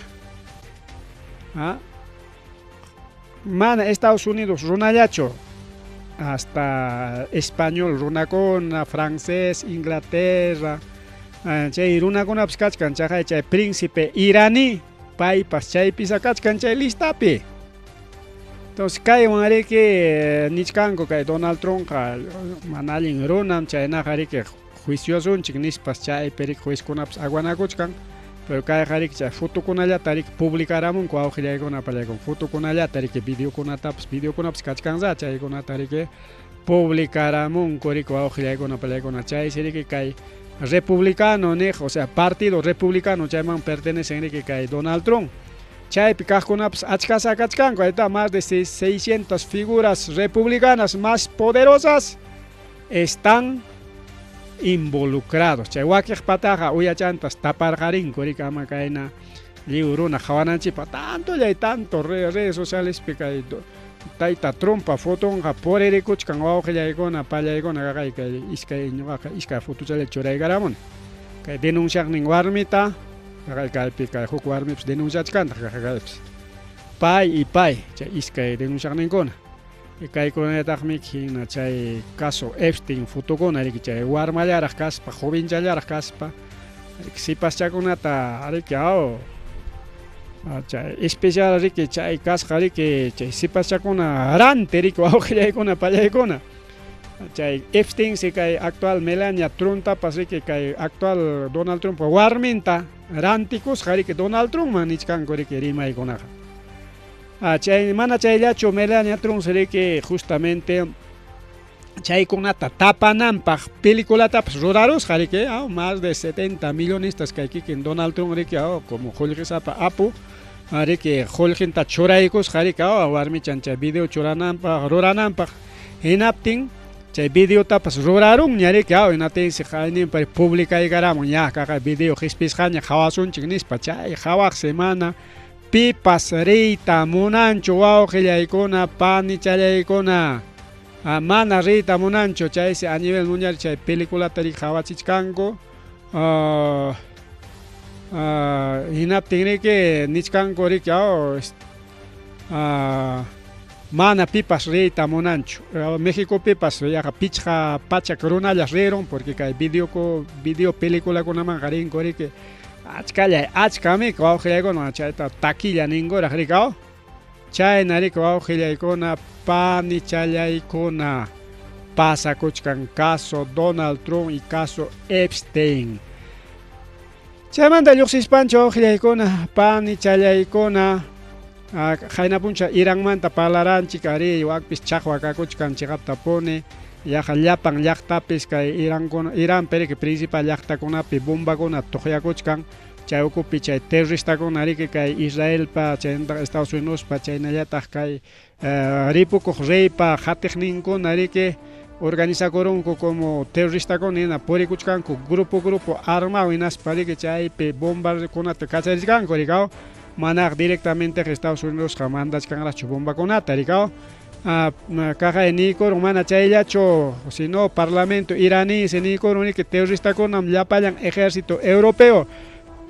Mana Estados Unidos runallachu, hasta español runakuna, francés, Inglaterra, chay runakunapas kachkan, chaqay chay príncipe iraní paypas chaypisa kachkan chay listapi. Entonces kaywan riki nichkanku kay Donald Trumpqa mana allin runam, chaynaqa riki juiciosunchik nispas chaypi riki juezkunapas aguanakuchkan, pero kayqa riki chay fotokunallata riki publicaramunku wawqillaykuna pallaykuna, fotokunallata riki videokunatapas, videokunapas kachkansa chaykunata riki publicaramunku riki wawqillaykuna pallaykuna, chaysi riki kay republicano niq, o sea partido republicano chayman pertenecen riki kay Donald Trump. Chaypi kaqkunapas achkasa kachkanku, ahí está, más de 600 figuras republicanas más poderosas están involucrados. Chay wakiqpataqa uyachantas taparqarinku riki ama kayna lliw runa qhawananchikpaq, tantolla y tanto redes socialespi kay tayta Trumpa fotonqa puririkuchkan wawqillaykuna pallaykuna kaqay kay iskay ñuqaqa iskay fotochalla churaykaramuni. Kay denunciaqnin warmita kaqay kaypi kay huk warmipas denunciachkantaq kaqay kaypis. Pay y pay chay iskay denunciaqninkuna. Kaykunallataqmi hina chay caso Epstein fotokuna riki chay warmallaraq kaspa, jovenchallaraq kaspa sipaschakunata riki aw chay especial riki chay kasqa riki chay sipaschakuna ranti riki wawqillaykuna pallaykuna. Chay Epstein si kay actual Melania Trumptapas riki kay actual Donald Trump warminta rantikusqa riki Donald Trumpman nichkanku riki rimaykunaqa. Chay mana chayllachu Melania Trump riki justamente chaykunata tapananpaq peliculatapas rurarusqa riki, más de 70 millonistas kay kikin Donald Trump riki, como qullqisapa apu riki qullqinta churaykusqa riki, warmichan chay video churananpaq rurananpaq, hinaptin chay videotapas rurarunña riki, hinaptinsi qayninpa publicaykaramun ña kaqay video qhispisqaña qhawasunchik nispa, chay qhawaq semana pipas riyta munanchu wawqillaykuna panichallaykuna, mana riyta munanchu, chaysi a nivel mundial chay peliculata riki qhawachichkanku, hinaptin riki nichkanku riki mana pipas riyta munanchu. Mexicopipas yaqa 500 runallas rirun porque kay video peliculakunamanqa rinku riki achkalla achkami wawqillaykuna chayta taquilla ninkuraq riki, chayna riki wawqillaykuna panichallaykuna pasakuchkan caso Donald Trump y caso Epstein. Chaymanta lluqsispanchu wawqillaykuna panichallaykuna qayna puncha Iranmanta parlaranchik ari wakpis chaqwa kakuchkan chiqaptapuni yaqa llapan llaqtapis kay Iranpi riki principal llaqtakunapi bombakuna tuqyakuchkan, chay ukupi chay terroristakuna riki kay Israelpa chaynataq Estados Unidospa chaynallataq kay ripukuq reypa qatiqninkuna riki organizakurunku como terroristakuna hina purikuchkanku grupo grupo armado hinaspa riki chaypi bombakunata kacharichkanku rikaw, manaq directamente Estados Unidosqa mandachkanraqchu bombakunata rikaw. Kaqay niykurun mana chayllachu, sino parlamento iraní se niykurun riki terroristakunam llapallan ejército europeo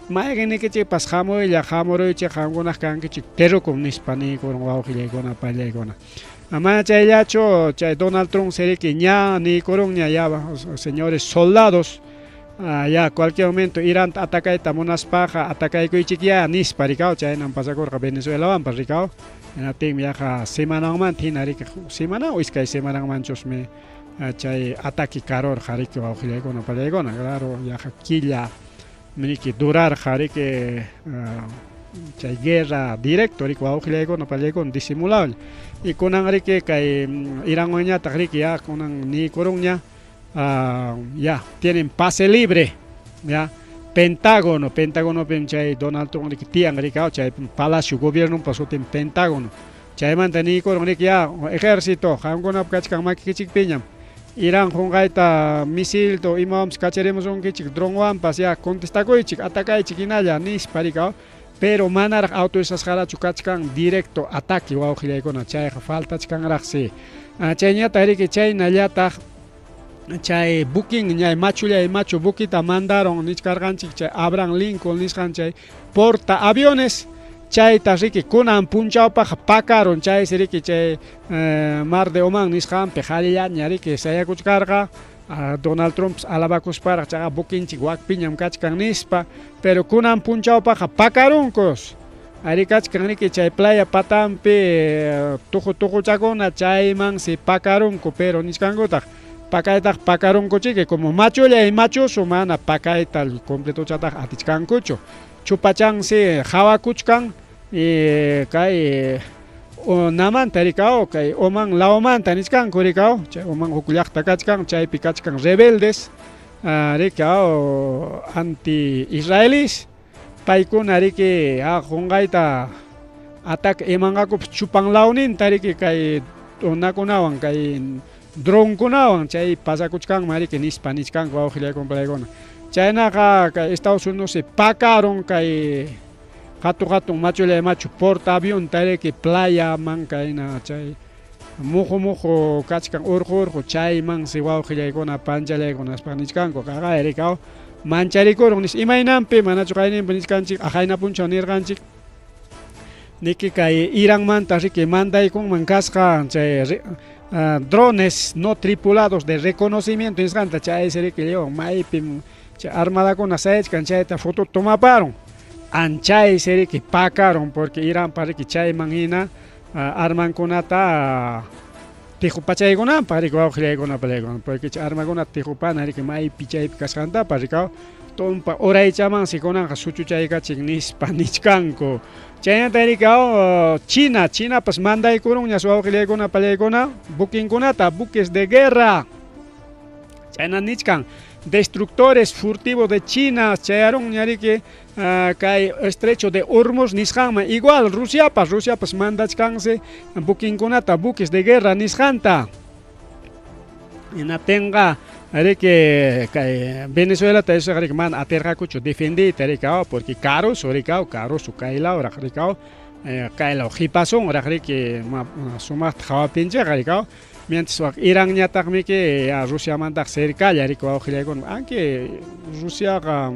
mayqinnikichikpas hamuylla hamuruychik qamkunaq kankichik terrukum nispa niykurun wawqillaykuna pallaykuna. Mana chayllachu, chay Donald Trump siriki ña niykurunña ya, señores soldados, ya cualquier momento Iranta atacayta munaspaqa atacaykuychikyá nispa, rikaw. Chaynam pasakurqa Venezuelawanpas, rikaw. Hinaptinmi yaqa semananmanta hina, riki, semana o iskay semananmanchusmi chay ataque karurqa, riki, wawqillaykuna, pallaykuna. Claro, yaqa killa riki durarqa, riki, chay guerra directo, riki, wawqillaykuna, pallaykuna, disimulable. Y kunan, riki, kay Iranwanñataq, riki, ya kunan niykurunña, ya tienen pase libre, ya Pentágono, Pentágonopim chay Donald Trump, riki, tiyan, riki, chay palacio gobiernonpa sutin Pentágono. Chaymanta niykurun, riki, ya ejército, qamkunapa kachkan makikichikpiñam. Irán qunqayta misilta imawanpas kacharimusunkichik, dronwanpas, ya contestakuychik, atacaychik hinalla nispa, riki. Pero manaraq autorizasqarachu kachkan directo ataque, wawqillaykuna, chayqa faltachkanraqsi. Chayñataq, riki, chaynallataq chay buquin ñay machullay machu buquita mandaron nichkarqanchik, chay Abraham Lincoln nisqan, chay porta aviones, chayta, riki, kunan punchawpaq pakarun. Chaysi, riki, chay Mar de Oman nisqanpi qarillaña, riki, sayakuchkarqa. Donald Trump alabakusparaq chaqa buquinchik wakpiñam kachkan nispa, pero kunan punchawpaqqa pakarunkus. Ari kachkan, riki, chay playa patampi tuqu tuquchakuna, chaymansi pakarunku. Pero nichkankutaq pakaytaq pakarunkuchiki como machullay machusu, mana pakayta completochataq atichkankuchu. Chupachansi hawakuchkan y kay namanta, rikaw, kay Oman lawmanta nichkanku, rikaw. Chay Oman huk llaqta kachkan, chaypi kachkan rebeldes, rikaw, anti israelis. Paykuna, riki, qunqayta ataque imanqakupas chupan lawninta, riki, kay unakunawan, kay dronkunawan, chay pasakuchkanman, riki, nispa nichkanku, wawqillaykuna, pallaykuna. Chaynaqa kay Estados Unidos pakarun kay hatu hatun machullay machu porta avionta, riki, playaman, kayna chay muhu muhu kachkan, urqu urqu, chaymansi, wawqillaykuna, panchallaykuna, nispa nichkanku. Qaqay, rikaw, mancharikurun nis. Imaynanpi manachu qayninpi nichkanchik, qayna punchaw nirqanchik niki kay Iranmanta, riki, mandaykunman kasqa chay drones no tripulados de reconocimiento nisqanta. Chaysi, riki, lliw maypim chay armadakuna sayachkan chayta foto tomaparun. Anchaysi, riki, pakarun, porque Iranpa, riki, chayman hina armankunata tiqupachaykunanpaq, riki, wawqillaykuna, pallaykuna, porque chay armakunata tiqupana, riki, maypi chaypi kasqantapas, rikaw. Tumpa uraychamansi kunanqa suchuchaykachin nispa nichkanku. Chaynata, rikaw, China, Chinapas mandaykurunñas, wawqillaykuna, pallaykuna, buquinkunata, buques de guerra. Chayna nichkan, destructores furtivos de China chayarunña, riki, kay estrecho de Hormuz nisqanman. Igual Rusiapas, Rusiapas mandachkansi buquinkunata, buques de guerra nisqanta. Hinaptinqa, riki, kay Venezuelata eso, riki, mana atirqakuchu defendiyta, riki, porque karusu, rikaw, karusu kaylawraq, rikaw, kaylaw qipasunraq, riki, sumaqta qhawaptinchikqa, rikaw. Mientras wak Iranñataqmiki Rusiamantaq cercalla, riki, wawqillaykuna, aunque Rusiaqa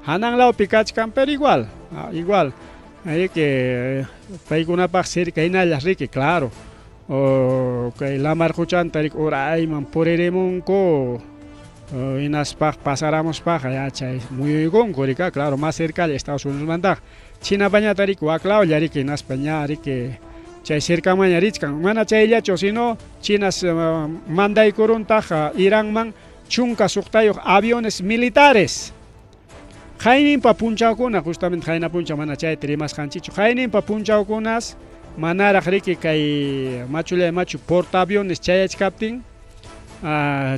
hanan lawpi kachkan, pero igual, igual, riki, paykunapaq cerca hinalla, riki, claro. O kay lamar quchanta, riki, urayman puririmunku, hinaspaq pasaramuspaqa ya chay muyuykunku, rika, claro, más cercalla Estados Unidosmantaqa. Chinapañata, riki, waklawlla, riki, hinaspa ña, riki, chay cercamanña richkan. Mana chayllachu, sino Chinas mandaykuruntaq Iranman 16 aviones militares. Qayninpa punchawkuna, justamente qayna punchaw mana chayta rimasqanchikchu, qayninpa punchawkunas manaraq, riki, kay machullay machu portaaviones chayachkaptin,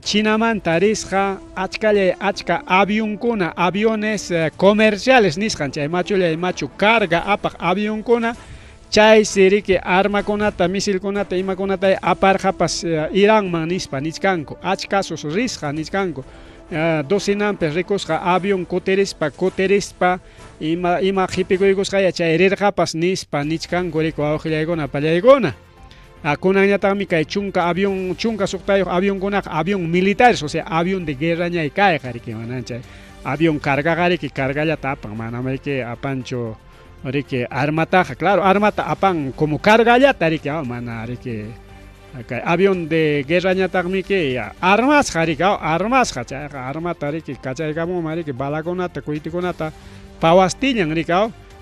Chinamanta risqa achkallay achka avionkuna, aviones comerciales nisqan, chay machullay machu carga apaq avionkuna. Chaysi, riki, armakunata, misilkunata, imakunata aparqapas Iranman nispa nichkanku. Achkasus risqa nichkanku. Docenanpi rikusqa avión kutirispa kutirispa ima ima qhipikuykusqaya chay rirqapas nispa nichkanku, riki, wawqillaykuna, pallaykuna. Kunanñataqmi kay chunka avión, 16 avionkunaqa avión militares, o sea, avión de guerrañay kayqa, riki. Manan chay avión cargaqa, riki, cargallata apan, manam, riki, apanchu, riki, armataqa. Claro, armata apan como cargallata, riki, mana, riki. Kay avión de guerrañataqmiki armasqa riki, armasqa chayqa armata riki kachaykamunman riki balakunata, cohetekunata pawastillan riki,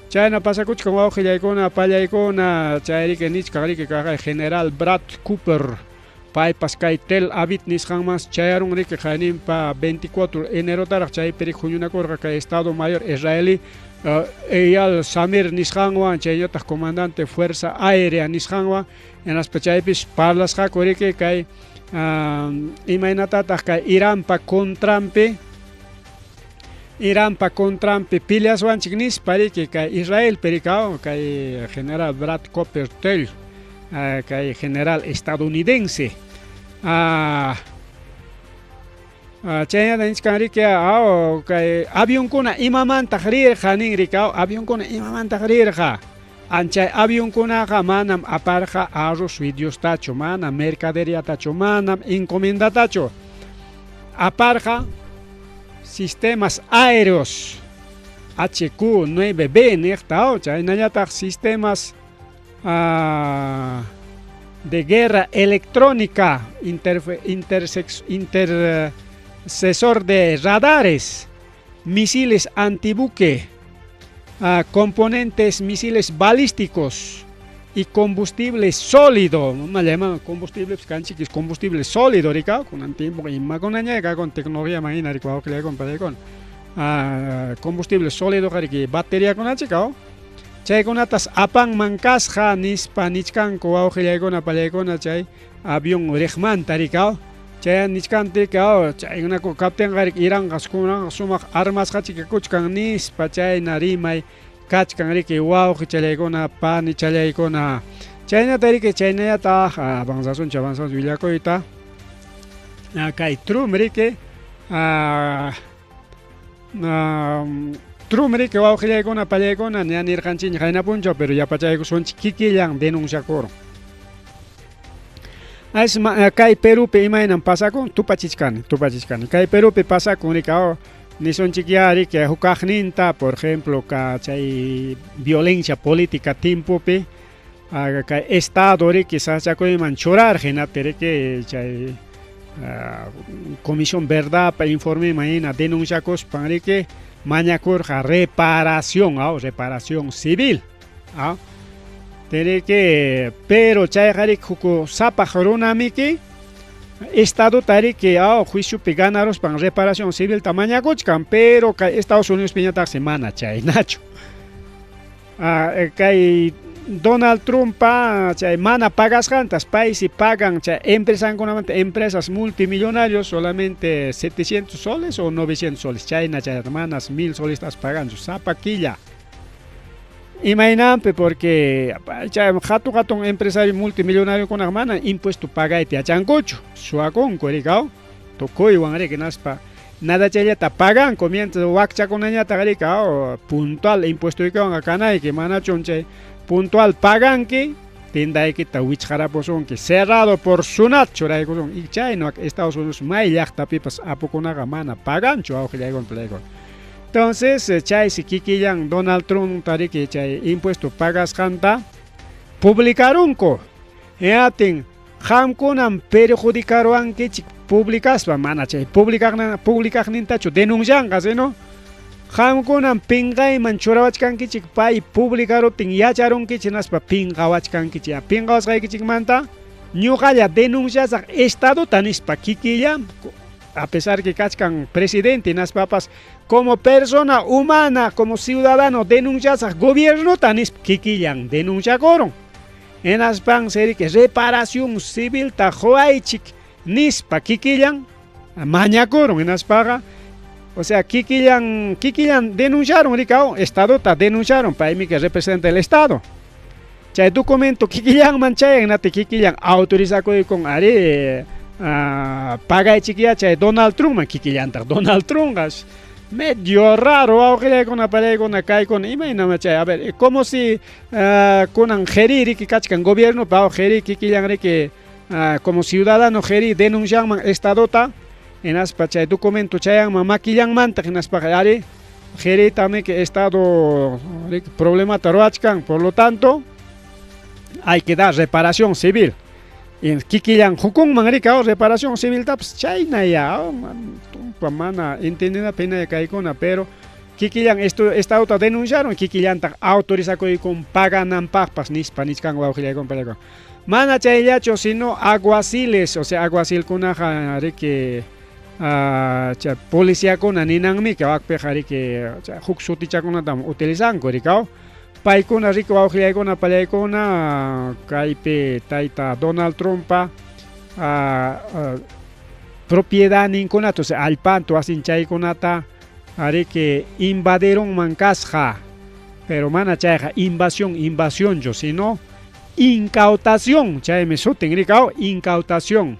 chayna pasakuchkan wawqillaykuna, pallaykuna, chay riki nichkan riki kaqay general Brad Cooper paypas kay Tel Aviv nisqanmansi chayarun riki qayninpa 24 enerotaraq chaypi riki huñunakurqa kay Estado Mayor israelí Eyal Zamir nisqanwan chaynataq comandante Fuerza Aérea nisqanwan hinaspa chaypis parlasqaku riki kay imaynatataq kay Iranpa contranpi Iranpa contranpi peleaswanchik nispa riki kay Israelpi riki kay general Brad Cooper Tell kay general estadounidense chaynata nichkan riki kay avionkuna imamantaq rirqa nin riki avionkuna imamantaq rirqa anchay avionkunaqa manam aparqa arroz fideostachu manam mercaderiatachu manam encomendatachu aparqa sistemas aéreos HQ-9B niqta chaynallataq sistemas de guerra electrónica intercesor de radares misiles antibuque componentes misiles balísticos y combustible sólido llaman combustible pues kanchik combustible sólido riki kunan tiempo imakunaña con tecnología mahina riki wawqillaykuna pallaykuna combustible sólido riki bateriakunachik chaykunatas apanman kasqa nispa nichkanku wawqillaykuna pallaykuna chay avión riqmanta riki chay nichkantik chaykunaku kaptinqa riki Iranqa kunanqa sumaq armasqachik kuchkan nispa chayna rimay kachkan riki wawqichallaykuna panichallaykuna chaynata riki chaynallataq avanzasunchik avanzasunchik willakuyta kay Trump riki Trump riki wawqillaykuna pallaykuna ña nirqanchikña qayna punchaw pero yapachaykusunchik kikillan denunciakurun kay Perupi imaynam pasakun tupachichkani tupachichkani kay Perupi pasakun riki nisunchik ya riki huk kaqninta por ejemplo ka chay violencia política tiempopi kay estado riki sasachakuyman churarqa hinaptin riki chay comisión verdadpa informeman hina denunciakuspan riki mañakurqa reparación reparación civil riki pero chayqa riki huk sapaq runamiki estadota riki juiciopi ganaruspan reparación civilta mañakuchkan pero kay Estados Unidospiñataqsi mana chaynachu kay Donald Trumpa chay mana pagasqantas paysi pagan chay empresankunamanta empresas multimillonarios solamente 700 soles o 900 soles chayna chay manas 1000 solestas paganchu sapa killa imaynanpi porque chay hatun hatun empresario multimillonariokunaqa mana impuesto pagayta yachankuchu suwakunku riki tukuywan riki hinaspa nada chayllata paganku mientras wakchakunañataq riki puntual impuestoykiwanqa kanayki manachun chay puntual paganki tiendaykita wichqarapusunki cerrado por SUNAT churaykusunki y chayna Estados Unidos may llaqtapipas apukunaqa mana paganchu wawqillaykuna palaykuna entonces chaysi kikillan Donald Trump riki chay impuesto pagasqanta publicarunku hinaptin qamkunam perjudicaruwankichik publicaspa mana chay publicaqnintachu denuncianqa sino qamkunam pinqayman churawachkankichik pay publicaruptin yacharunkichik hinaspa pinqawachkankichik pinqawasqaykichikmanta ñuqalla denunciasaq estadota nispa kikillan a pesar que kachkan presidente hinaspapas como persona humana como ciudadano denunciasaq gobiernota nispa kikillan denunciakurun hinaspansi riki reparación civilta quwaychik nispa kikillan mañakurun hinaspaqa o sea kikillan kikillan denunciaron riki estadota denunciaron paymi que representa el estado chay documento kikillanman chayan hinaptin kikillan autorizakuykun ari pagaychikyá chay Donald Trumpman kikillantaq Donald Trumpqa medio raro wawqillaykuna pallaykuna kaykuna imaynama chay a ver como si kunan qeri riki kachkan gobiernopa qeri kikillan riki como ciudadano qeri denuncianman estadota hinaspa chay documento chayanman makillanmantaq hinaspaqa ari qeritamiki estado riki problemata ruwachkan por lo tanto hay que dar reparación civil. Kikillan hukunman rika reparación civiltapas chayna ya tumpa mana entendinapaq hinalla kaykuna, pero kikillan estadota denunciaron, kikillantaq autorizakuykun pagananpaqpas nispa nichkanku wawqillaykuna pallaykuna. Mana chayllachu, sino aguaciles, o sea aguacilkunaqa riki chay policiakuna ninanmika wakpiqa riki huk sutichakunatam utilizanku rikaw. Paykuna riki wawqillaykuna pallaykuna kaypi tayta Donald Trumpa propiedadninkunata, o sea allpanta wasin chaykunata riki invadirunman kasqa, pero mana chayqa invasión invasionchu, sino incautación, chaymi sutin rikaw, incautación.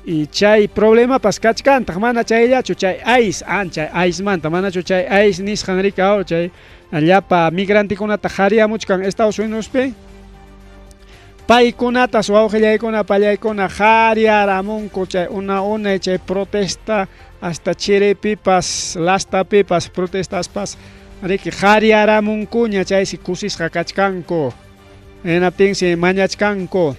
Y chay problemapas kachkantaq, mana chayllachu, chay ICE, chay ICEmanta, manachu chay ICE nisqan rikaw, chay llapa migrantekunata qariyamuchkan Estados Unidospi, paykunatas wawqillaykuna pallaykuna qariyaramunku chay una unay chay protesta hasta chiripipas lastapipas protestaspas riki qariyaramunkuña, chaysi kusisqa kachkanku, hinaptinsi mañachkanku,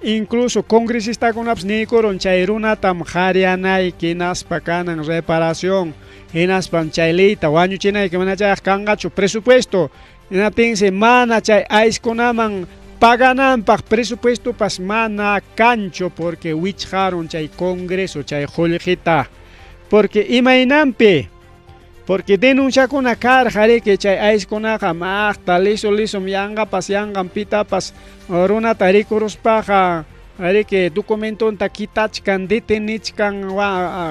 incluso congresistakunapas niykurun chay runatam qariyanayki hinaspa kanan reparación, hinaspam chay leyta wañuchinayki, mana chayqa kanqachu presupuesto. Hinaptinsi mana chay ICEkunaman pagananpaq presupuestopas mana kanchu, porque wichqarun chay congreso chay qullqita. Porque imaynanpi, porque denunciakuna karqa riki chay ICEkunaqa maqta liso lisum yanqapas yanqam pitapas runata rikuruspaqa riki documentonta kitachkan, detenichkan,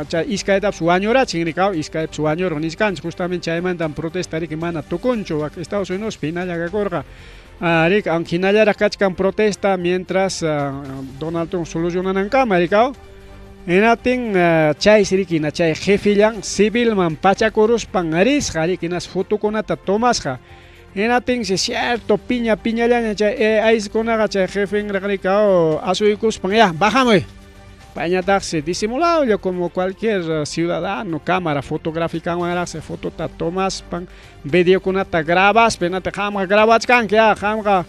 chay iskaytapas wañurachin rikaw, iskaypas wañurun nichkanchik, justamente chaymantam protesta riki mana tukunchu Estados Unidospi hinalla kakurqa. Riki aunque hinallaraq kachkan protesta mientras Donald Trump solucionanankama rikaw. Hinaptin chaysi riki chay jefellan civilman pachakuruspan risqa riki hinas fotokunata tomasqa. Hinaptinsi cierto piña piñallaña chay ICEkunaqa chay jefenraq rikaw asuykuspan ya bajamuy. Payñataqsi disimulado como cualquier ciudadano, cámara fotográficawanraqsi fotota tomaspan, videokunata grabaspa, hinataq qamqa grabachkanki ya, qamqa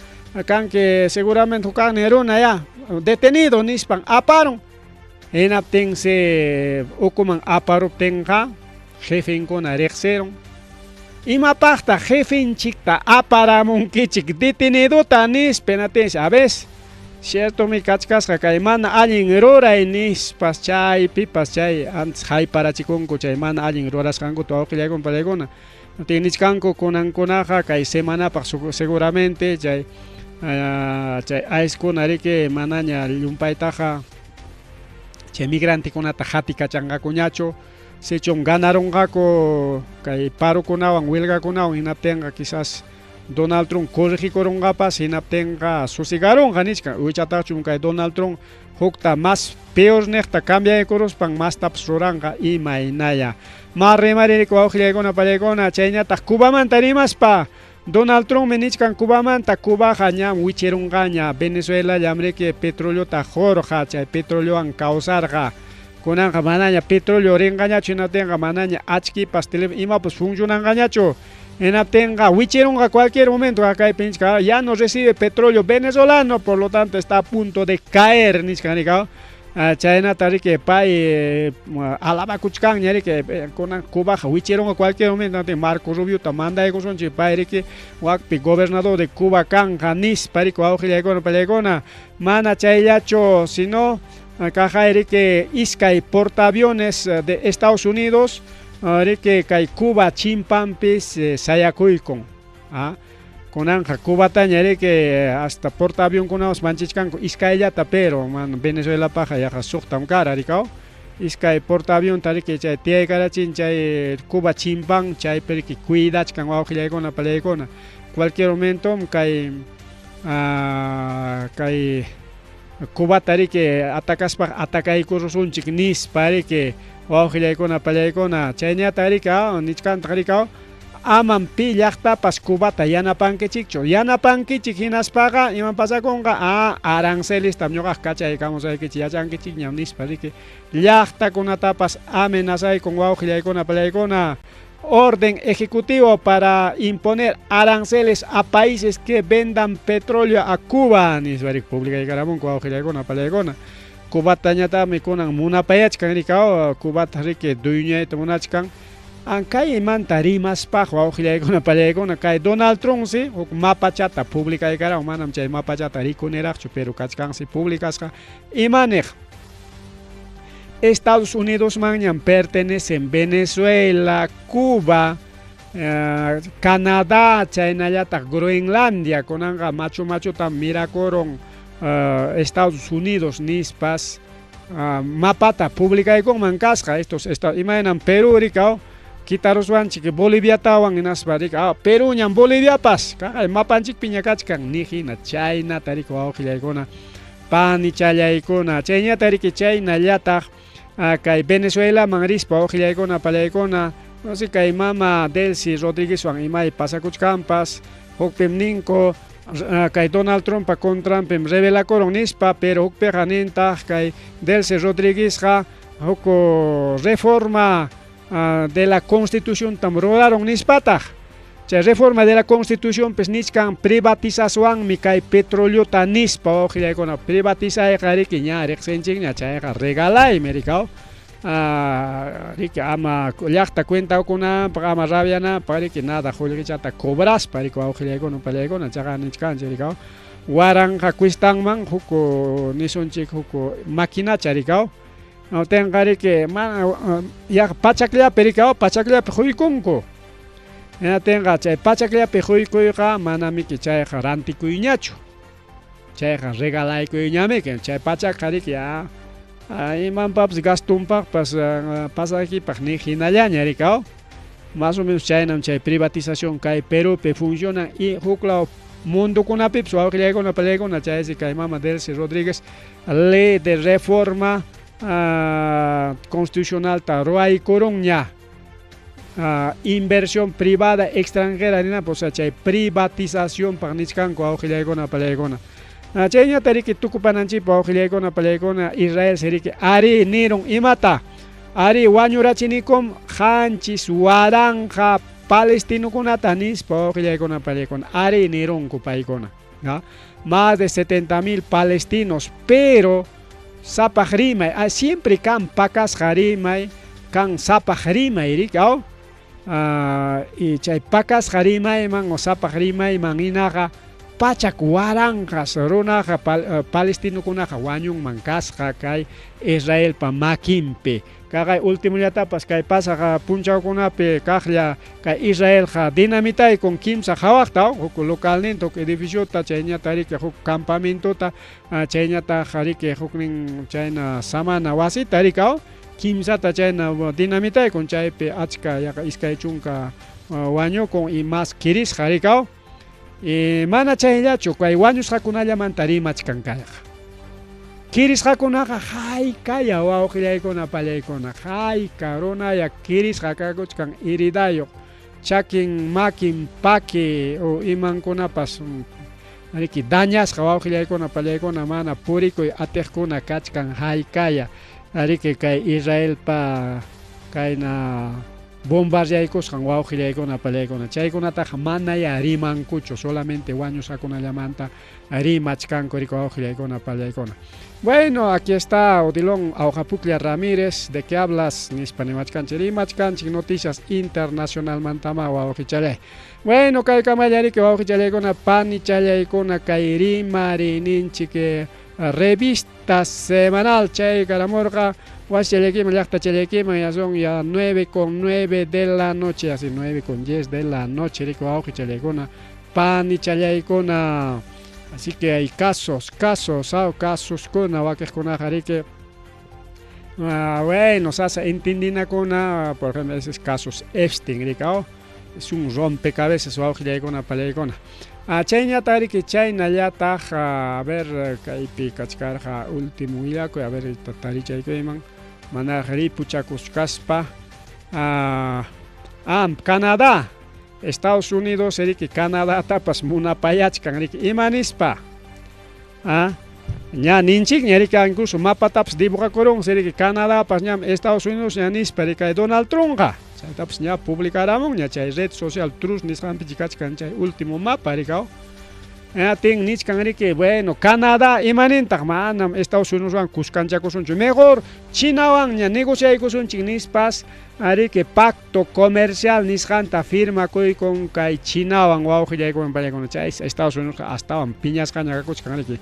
kanki seguramente huk runa ya, detenido nispan aparun. Hinaptinsi ukuman aparuptinqa jefenkuna riqsirun. Imapaqtaq jefenchikta aparamunkichik detenidota nispa, hinaptinsi a ver, ciertomi kachkasqa kay mana allin ruray nispas chaypipas chay antes hayparachikunku chay mana allin rurasqankuta wawqillaykuna pallaykuna. Nichkanku kunankunaqa kay semanapaq seguramente chay chay ICEkuna riki manaña llumpaytaqa chay migrantekunata hatikachanqakuñachu, sichum ganarunqaku kay parokunawan huelgakunawan, hinaptinqa quizás Donald Trump corregikurunqapas, hinaptinqa susigarunqa nichkan. Wichataqchum kay Donald Trump hukta más peor niqta cambiaykuruspan mastapas ruranqa imaynaya. Ma rimaririki wawqillaykuna pallaykuna, chayñataq Cubamanta rimaspa, Donald Trumpmi nichkan Cubamanta, Cubaqa ñam wichirunqaña, Venezuela llam riki petroleota qurqa, chay petroleowan kawsarqa. Kunanqa manaña petróleo rinqañachu, hinaptinqa manaña achkipas imapas funcionanqañachu. Hinaptinqa wichirunqa cualquier momento kaypi nichkan, ya no recibe petróleo venezolano, por lo tanto está a punto de caer nichkan rikaw. Chaynata riki pay alabakuchkanña riki kunan Cubaqa wichirunqa cualquier momento, Marco Rubiota mandaykusunchik pay riki wakpi gobernador de Cuba kanqa nispa riki wawqillaykuna pallaykuna. Mana chayllachu, sino kaqay riki iskay portaaviones de Estados Unidos riki kay Cuba chimpanpis sayakuykun. Kunanqa Cubataña riki hasta portaavionkunapas manchichkanku iskayllata, pero mana Venezuelapaqqa yaqa suqtam kara rikaw. Iskay portaavionta riki chay tiyaykarachin chay Cuba chimpan, chaypi riki cuidachkan wawqillaykuna pallaykuna. Cualquier momento kay kay Cubata riki atakaspaqa atakaykurusunchik nispa riki wawqillaykuna pallaykuna. Chayñata riki nichkantaq rikaw, amam pi llaqtapas Cubata yanapankichikchu, yanapankichik hinaspaqa imam pasakunqa, arancelistam ñuqaqa kachaykamusaykichik, yachankichikñam nispa riki llaqtakunatapas amenazaykun wawqillaykuna pallaykuna. Orden ejecutivo para imponer aranceles a países que vendan petróleo a Cuba nispa riki publicaykaramunku wawqillaykuna pallaykuna. Cubatañataqmi kunan munapayachkan riki Cubata riki dueñayta munachkan. Kaymanta rimaspaq wawqillaykuna pallaykuna kay Donald Trumpsi huk mapachata publicaykaramun, manam chay mapachata rikuniraqchu, pero kachkansi publicasqa. Imaniq Estados Unidosmanñam pertenecen Venezuela, Cuba, Canadá, chaynallataq Groenlandia, kunanqa machu machutam mirakurun Estados Unidos nispas mapata publicaykunman kasqa estos imaynam Perú rikaw kitaruswanchik Boliviatawan hinaspa rika Perúñam Boliviapas kaqay mapanchikpiña kachkan niq hina chaynata riki wawqillaykuna panichallaykuna chayñata riki chaynallataq kay Venezuelaman rispa wawqillaykuna pallaykuna no sé kay mama Delcy Rodríguezwan imay pasakuchkanpas hukpim ninku kay Donald Trumppa contranpim rebelakurun nispa, pero hukpiqa nintaq kay Delcy Rodríguezqa huk reforma de la Constituciontam rurarun nispataq. Chay reforma de la Constitucionpis nichkan privatizaswanmi kay petroleota nispa wawqillaykuna. Privatizayqa riki ña riqsinchikña, chayqa regalaymi rikaw. Riki ama llaqta cuentakunanpaq, ama rabiananpaq riki nada qullqichata cobraspa riki wawqillaykuna pallaykuna chaqa nichkanchik rikaw. Waranqa cuestanman huk nisunchik huk maquinacha rikaw. Tenqa riki mana yaqa pachakllapi rikaw, pachakllapi quykunku. Hinaptinqa chay pachakllapi quykuyqa manamiki chayqa rantikuyñachu. Chayqa regalaykuyñamiki. Chay pachakqa riki imanpapas gastunpaqpas pasakipaq niq hinallaña rikaw. Más o menos chaynam chay privatización kay Perúpi funcionan y huklaw mundokunapipas wawqillaykuna pallaykuna chaysi kay mama Delcy Rodríguez ley de reforma constitucionalta ruwaykurunña. Inversión privada extranjera ninapaq, o sea chay privatizacionpaq nichkanku wawqillaykuna pallaykuna. Chayñata riki tukupananchikpaq wawqillaykuna pallaykuna Israel riki ari nirun imata ari wañurachinikum 7000 palestinokunata nispa wawqillaykuna pallaykuna ari nirunku paykuna. Más de 70,000 palestinos, pero sapaq rimay, siempre kan pakasqa rimay, kan sapaq rimay riki aw y chay pakasqa rimayman o sapaq rimayman hinaqa 100,000 runaqa palestinokunaqa wañunman kasqa kay Israelpa makinpi. Kaqay ultimollatapas kay pasaq punchawkunapi kaqlla kay Israelqa dinamitaykun kimsa hawaqta huk localninta, huk edificiota, chayñata riki huk campamentota, chayñataq riki huknin chayna samana wasita rikaw kimsata chayna dinamitaykun chaypi achka yaqa 20 wañukun y más kirisqa rikaw. Y mana chayllachu kay wañusqakunallamanta rimachkan kayqa. Kirisqakunaqa haykaya wawqillaykuna pallaykuna hayka runaya kirisqa kakuchkan heridayuq chakin makin paki o imankunapas riki dañasqa wawqillaykuna pallaykuna mana purikuy atiqkuna kachkan haykaya riki kay Israelpa kayna bombardeaykusqan wawqillaykuna pallaykuna chaykunataqa manaya rimankuchu solamente wañusqakunallamanta rimachkanku riki wawqillaykuna pallaykuna. Bueno, aquí está Odilon Aujapuklla Ramírez, ¿de qué hablas? Nispa nimachkanchik, rimachkanchik noticias internacionalmantama wawqichallay. Bueno, kay kamallariki wawqichallaykuna panichallaykuna kay rimarininchik revista semanal chay karamurqa wasichallaykiman llaqtachallaykiman ya son ya 9:09 de la noche, así 9:10 de la noche riki wawqichallaykuna panichallaykuna. Así que hay casos, casos, casuskuna wakiqkunaqa riki. Bueno, sasa entendinakuna, por ejemplo, esos casos Epstein, rikaw, es un rompecabezas wawqillaykuna pallaykuna. Chayñata riki chaynallataq, a ver, kaypi kachkarqa último willakuy, a ver, tarichaykuyman, manaraq ripuchakuchkaspa. Canadá, Estados Unidos riki Canadatapas munapayachkan riki ima nispa. Ña ninchikña riki incluso mapatapas dibujakurunsi riki Canadapas ñam Estados Unidos ña nispa riki Donald Trumpqa. Chaytapas ña publicaramunña chay red social Truth nisqanpichi kachkan chay último mapa rikaw. Atin nichkan riki, bueno, Canadá imanintaq manam Estados Unidoswan kuskanchakusunchu, mejor Chinawanña negociaykusunchik nispas ariki pacto comercial nisqanta firmakuykun kay Chinawan wawqillaykuna pallaykuna chay Estados Unidosqa astawan piñasqaña kakuchkan riki.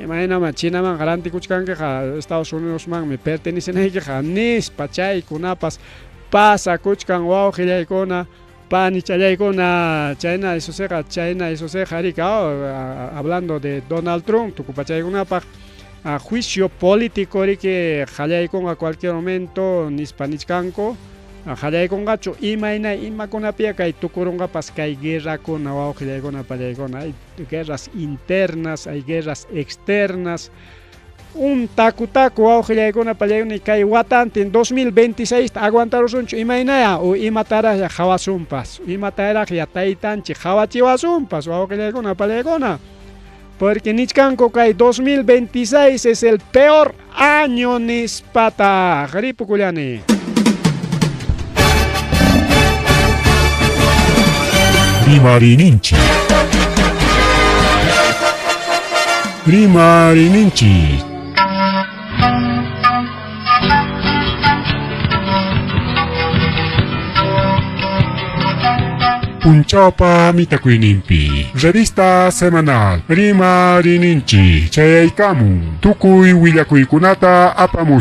Imaynaman Chinamanqa rantikuchkankiqa Estados Unidosmanmi pertenecenaykiqa nispa chaykunapas pasakuchkan wawqillaykuna Panichallaykuna, chayna Jesusqa, chayna Jesusqa rika, hablando de Donald Trump, tukupachaykunapaq juicio político riki qallaykunqa cualquier momento nispa nichkanku, qallaykunqachu imayna imakunapia kay tukurunqapas kay guerrakuna wawqillaykuna pallaykuna, hay guerras internas, hay guerras externas, Un taku taku wawqillaykuna pallaykuna kay watantin 2026 ta aguantarusunchu imaynaya o imataraqya qhawasunpas imataraqya taytanchik qhawachiwasunpas wawqillaykuna pallaykuna porque nichkanku kay 2026 es el peor año nispataq ripukullani. Rimarininchik. Rimarininchik. Punchawpa mitakuyninpi. Revista semanal Rimarininchik chayaykamun. Tukuy willakuykunata apamuspa.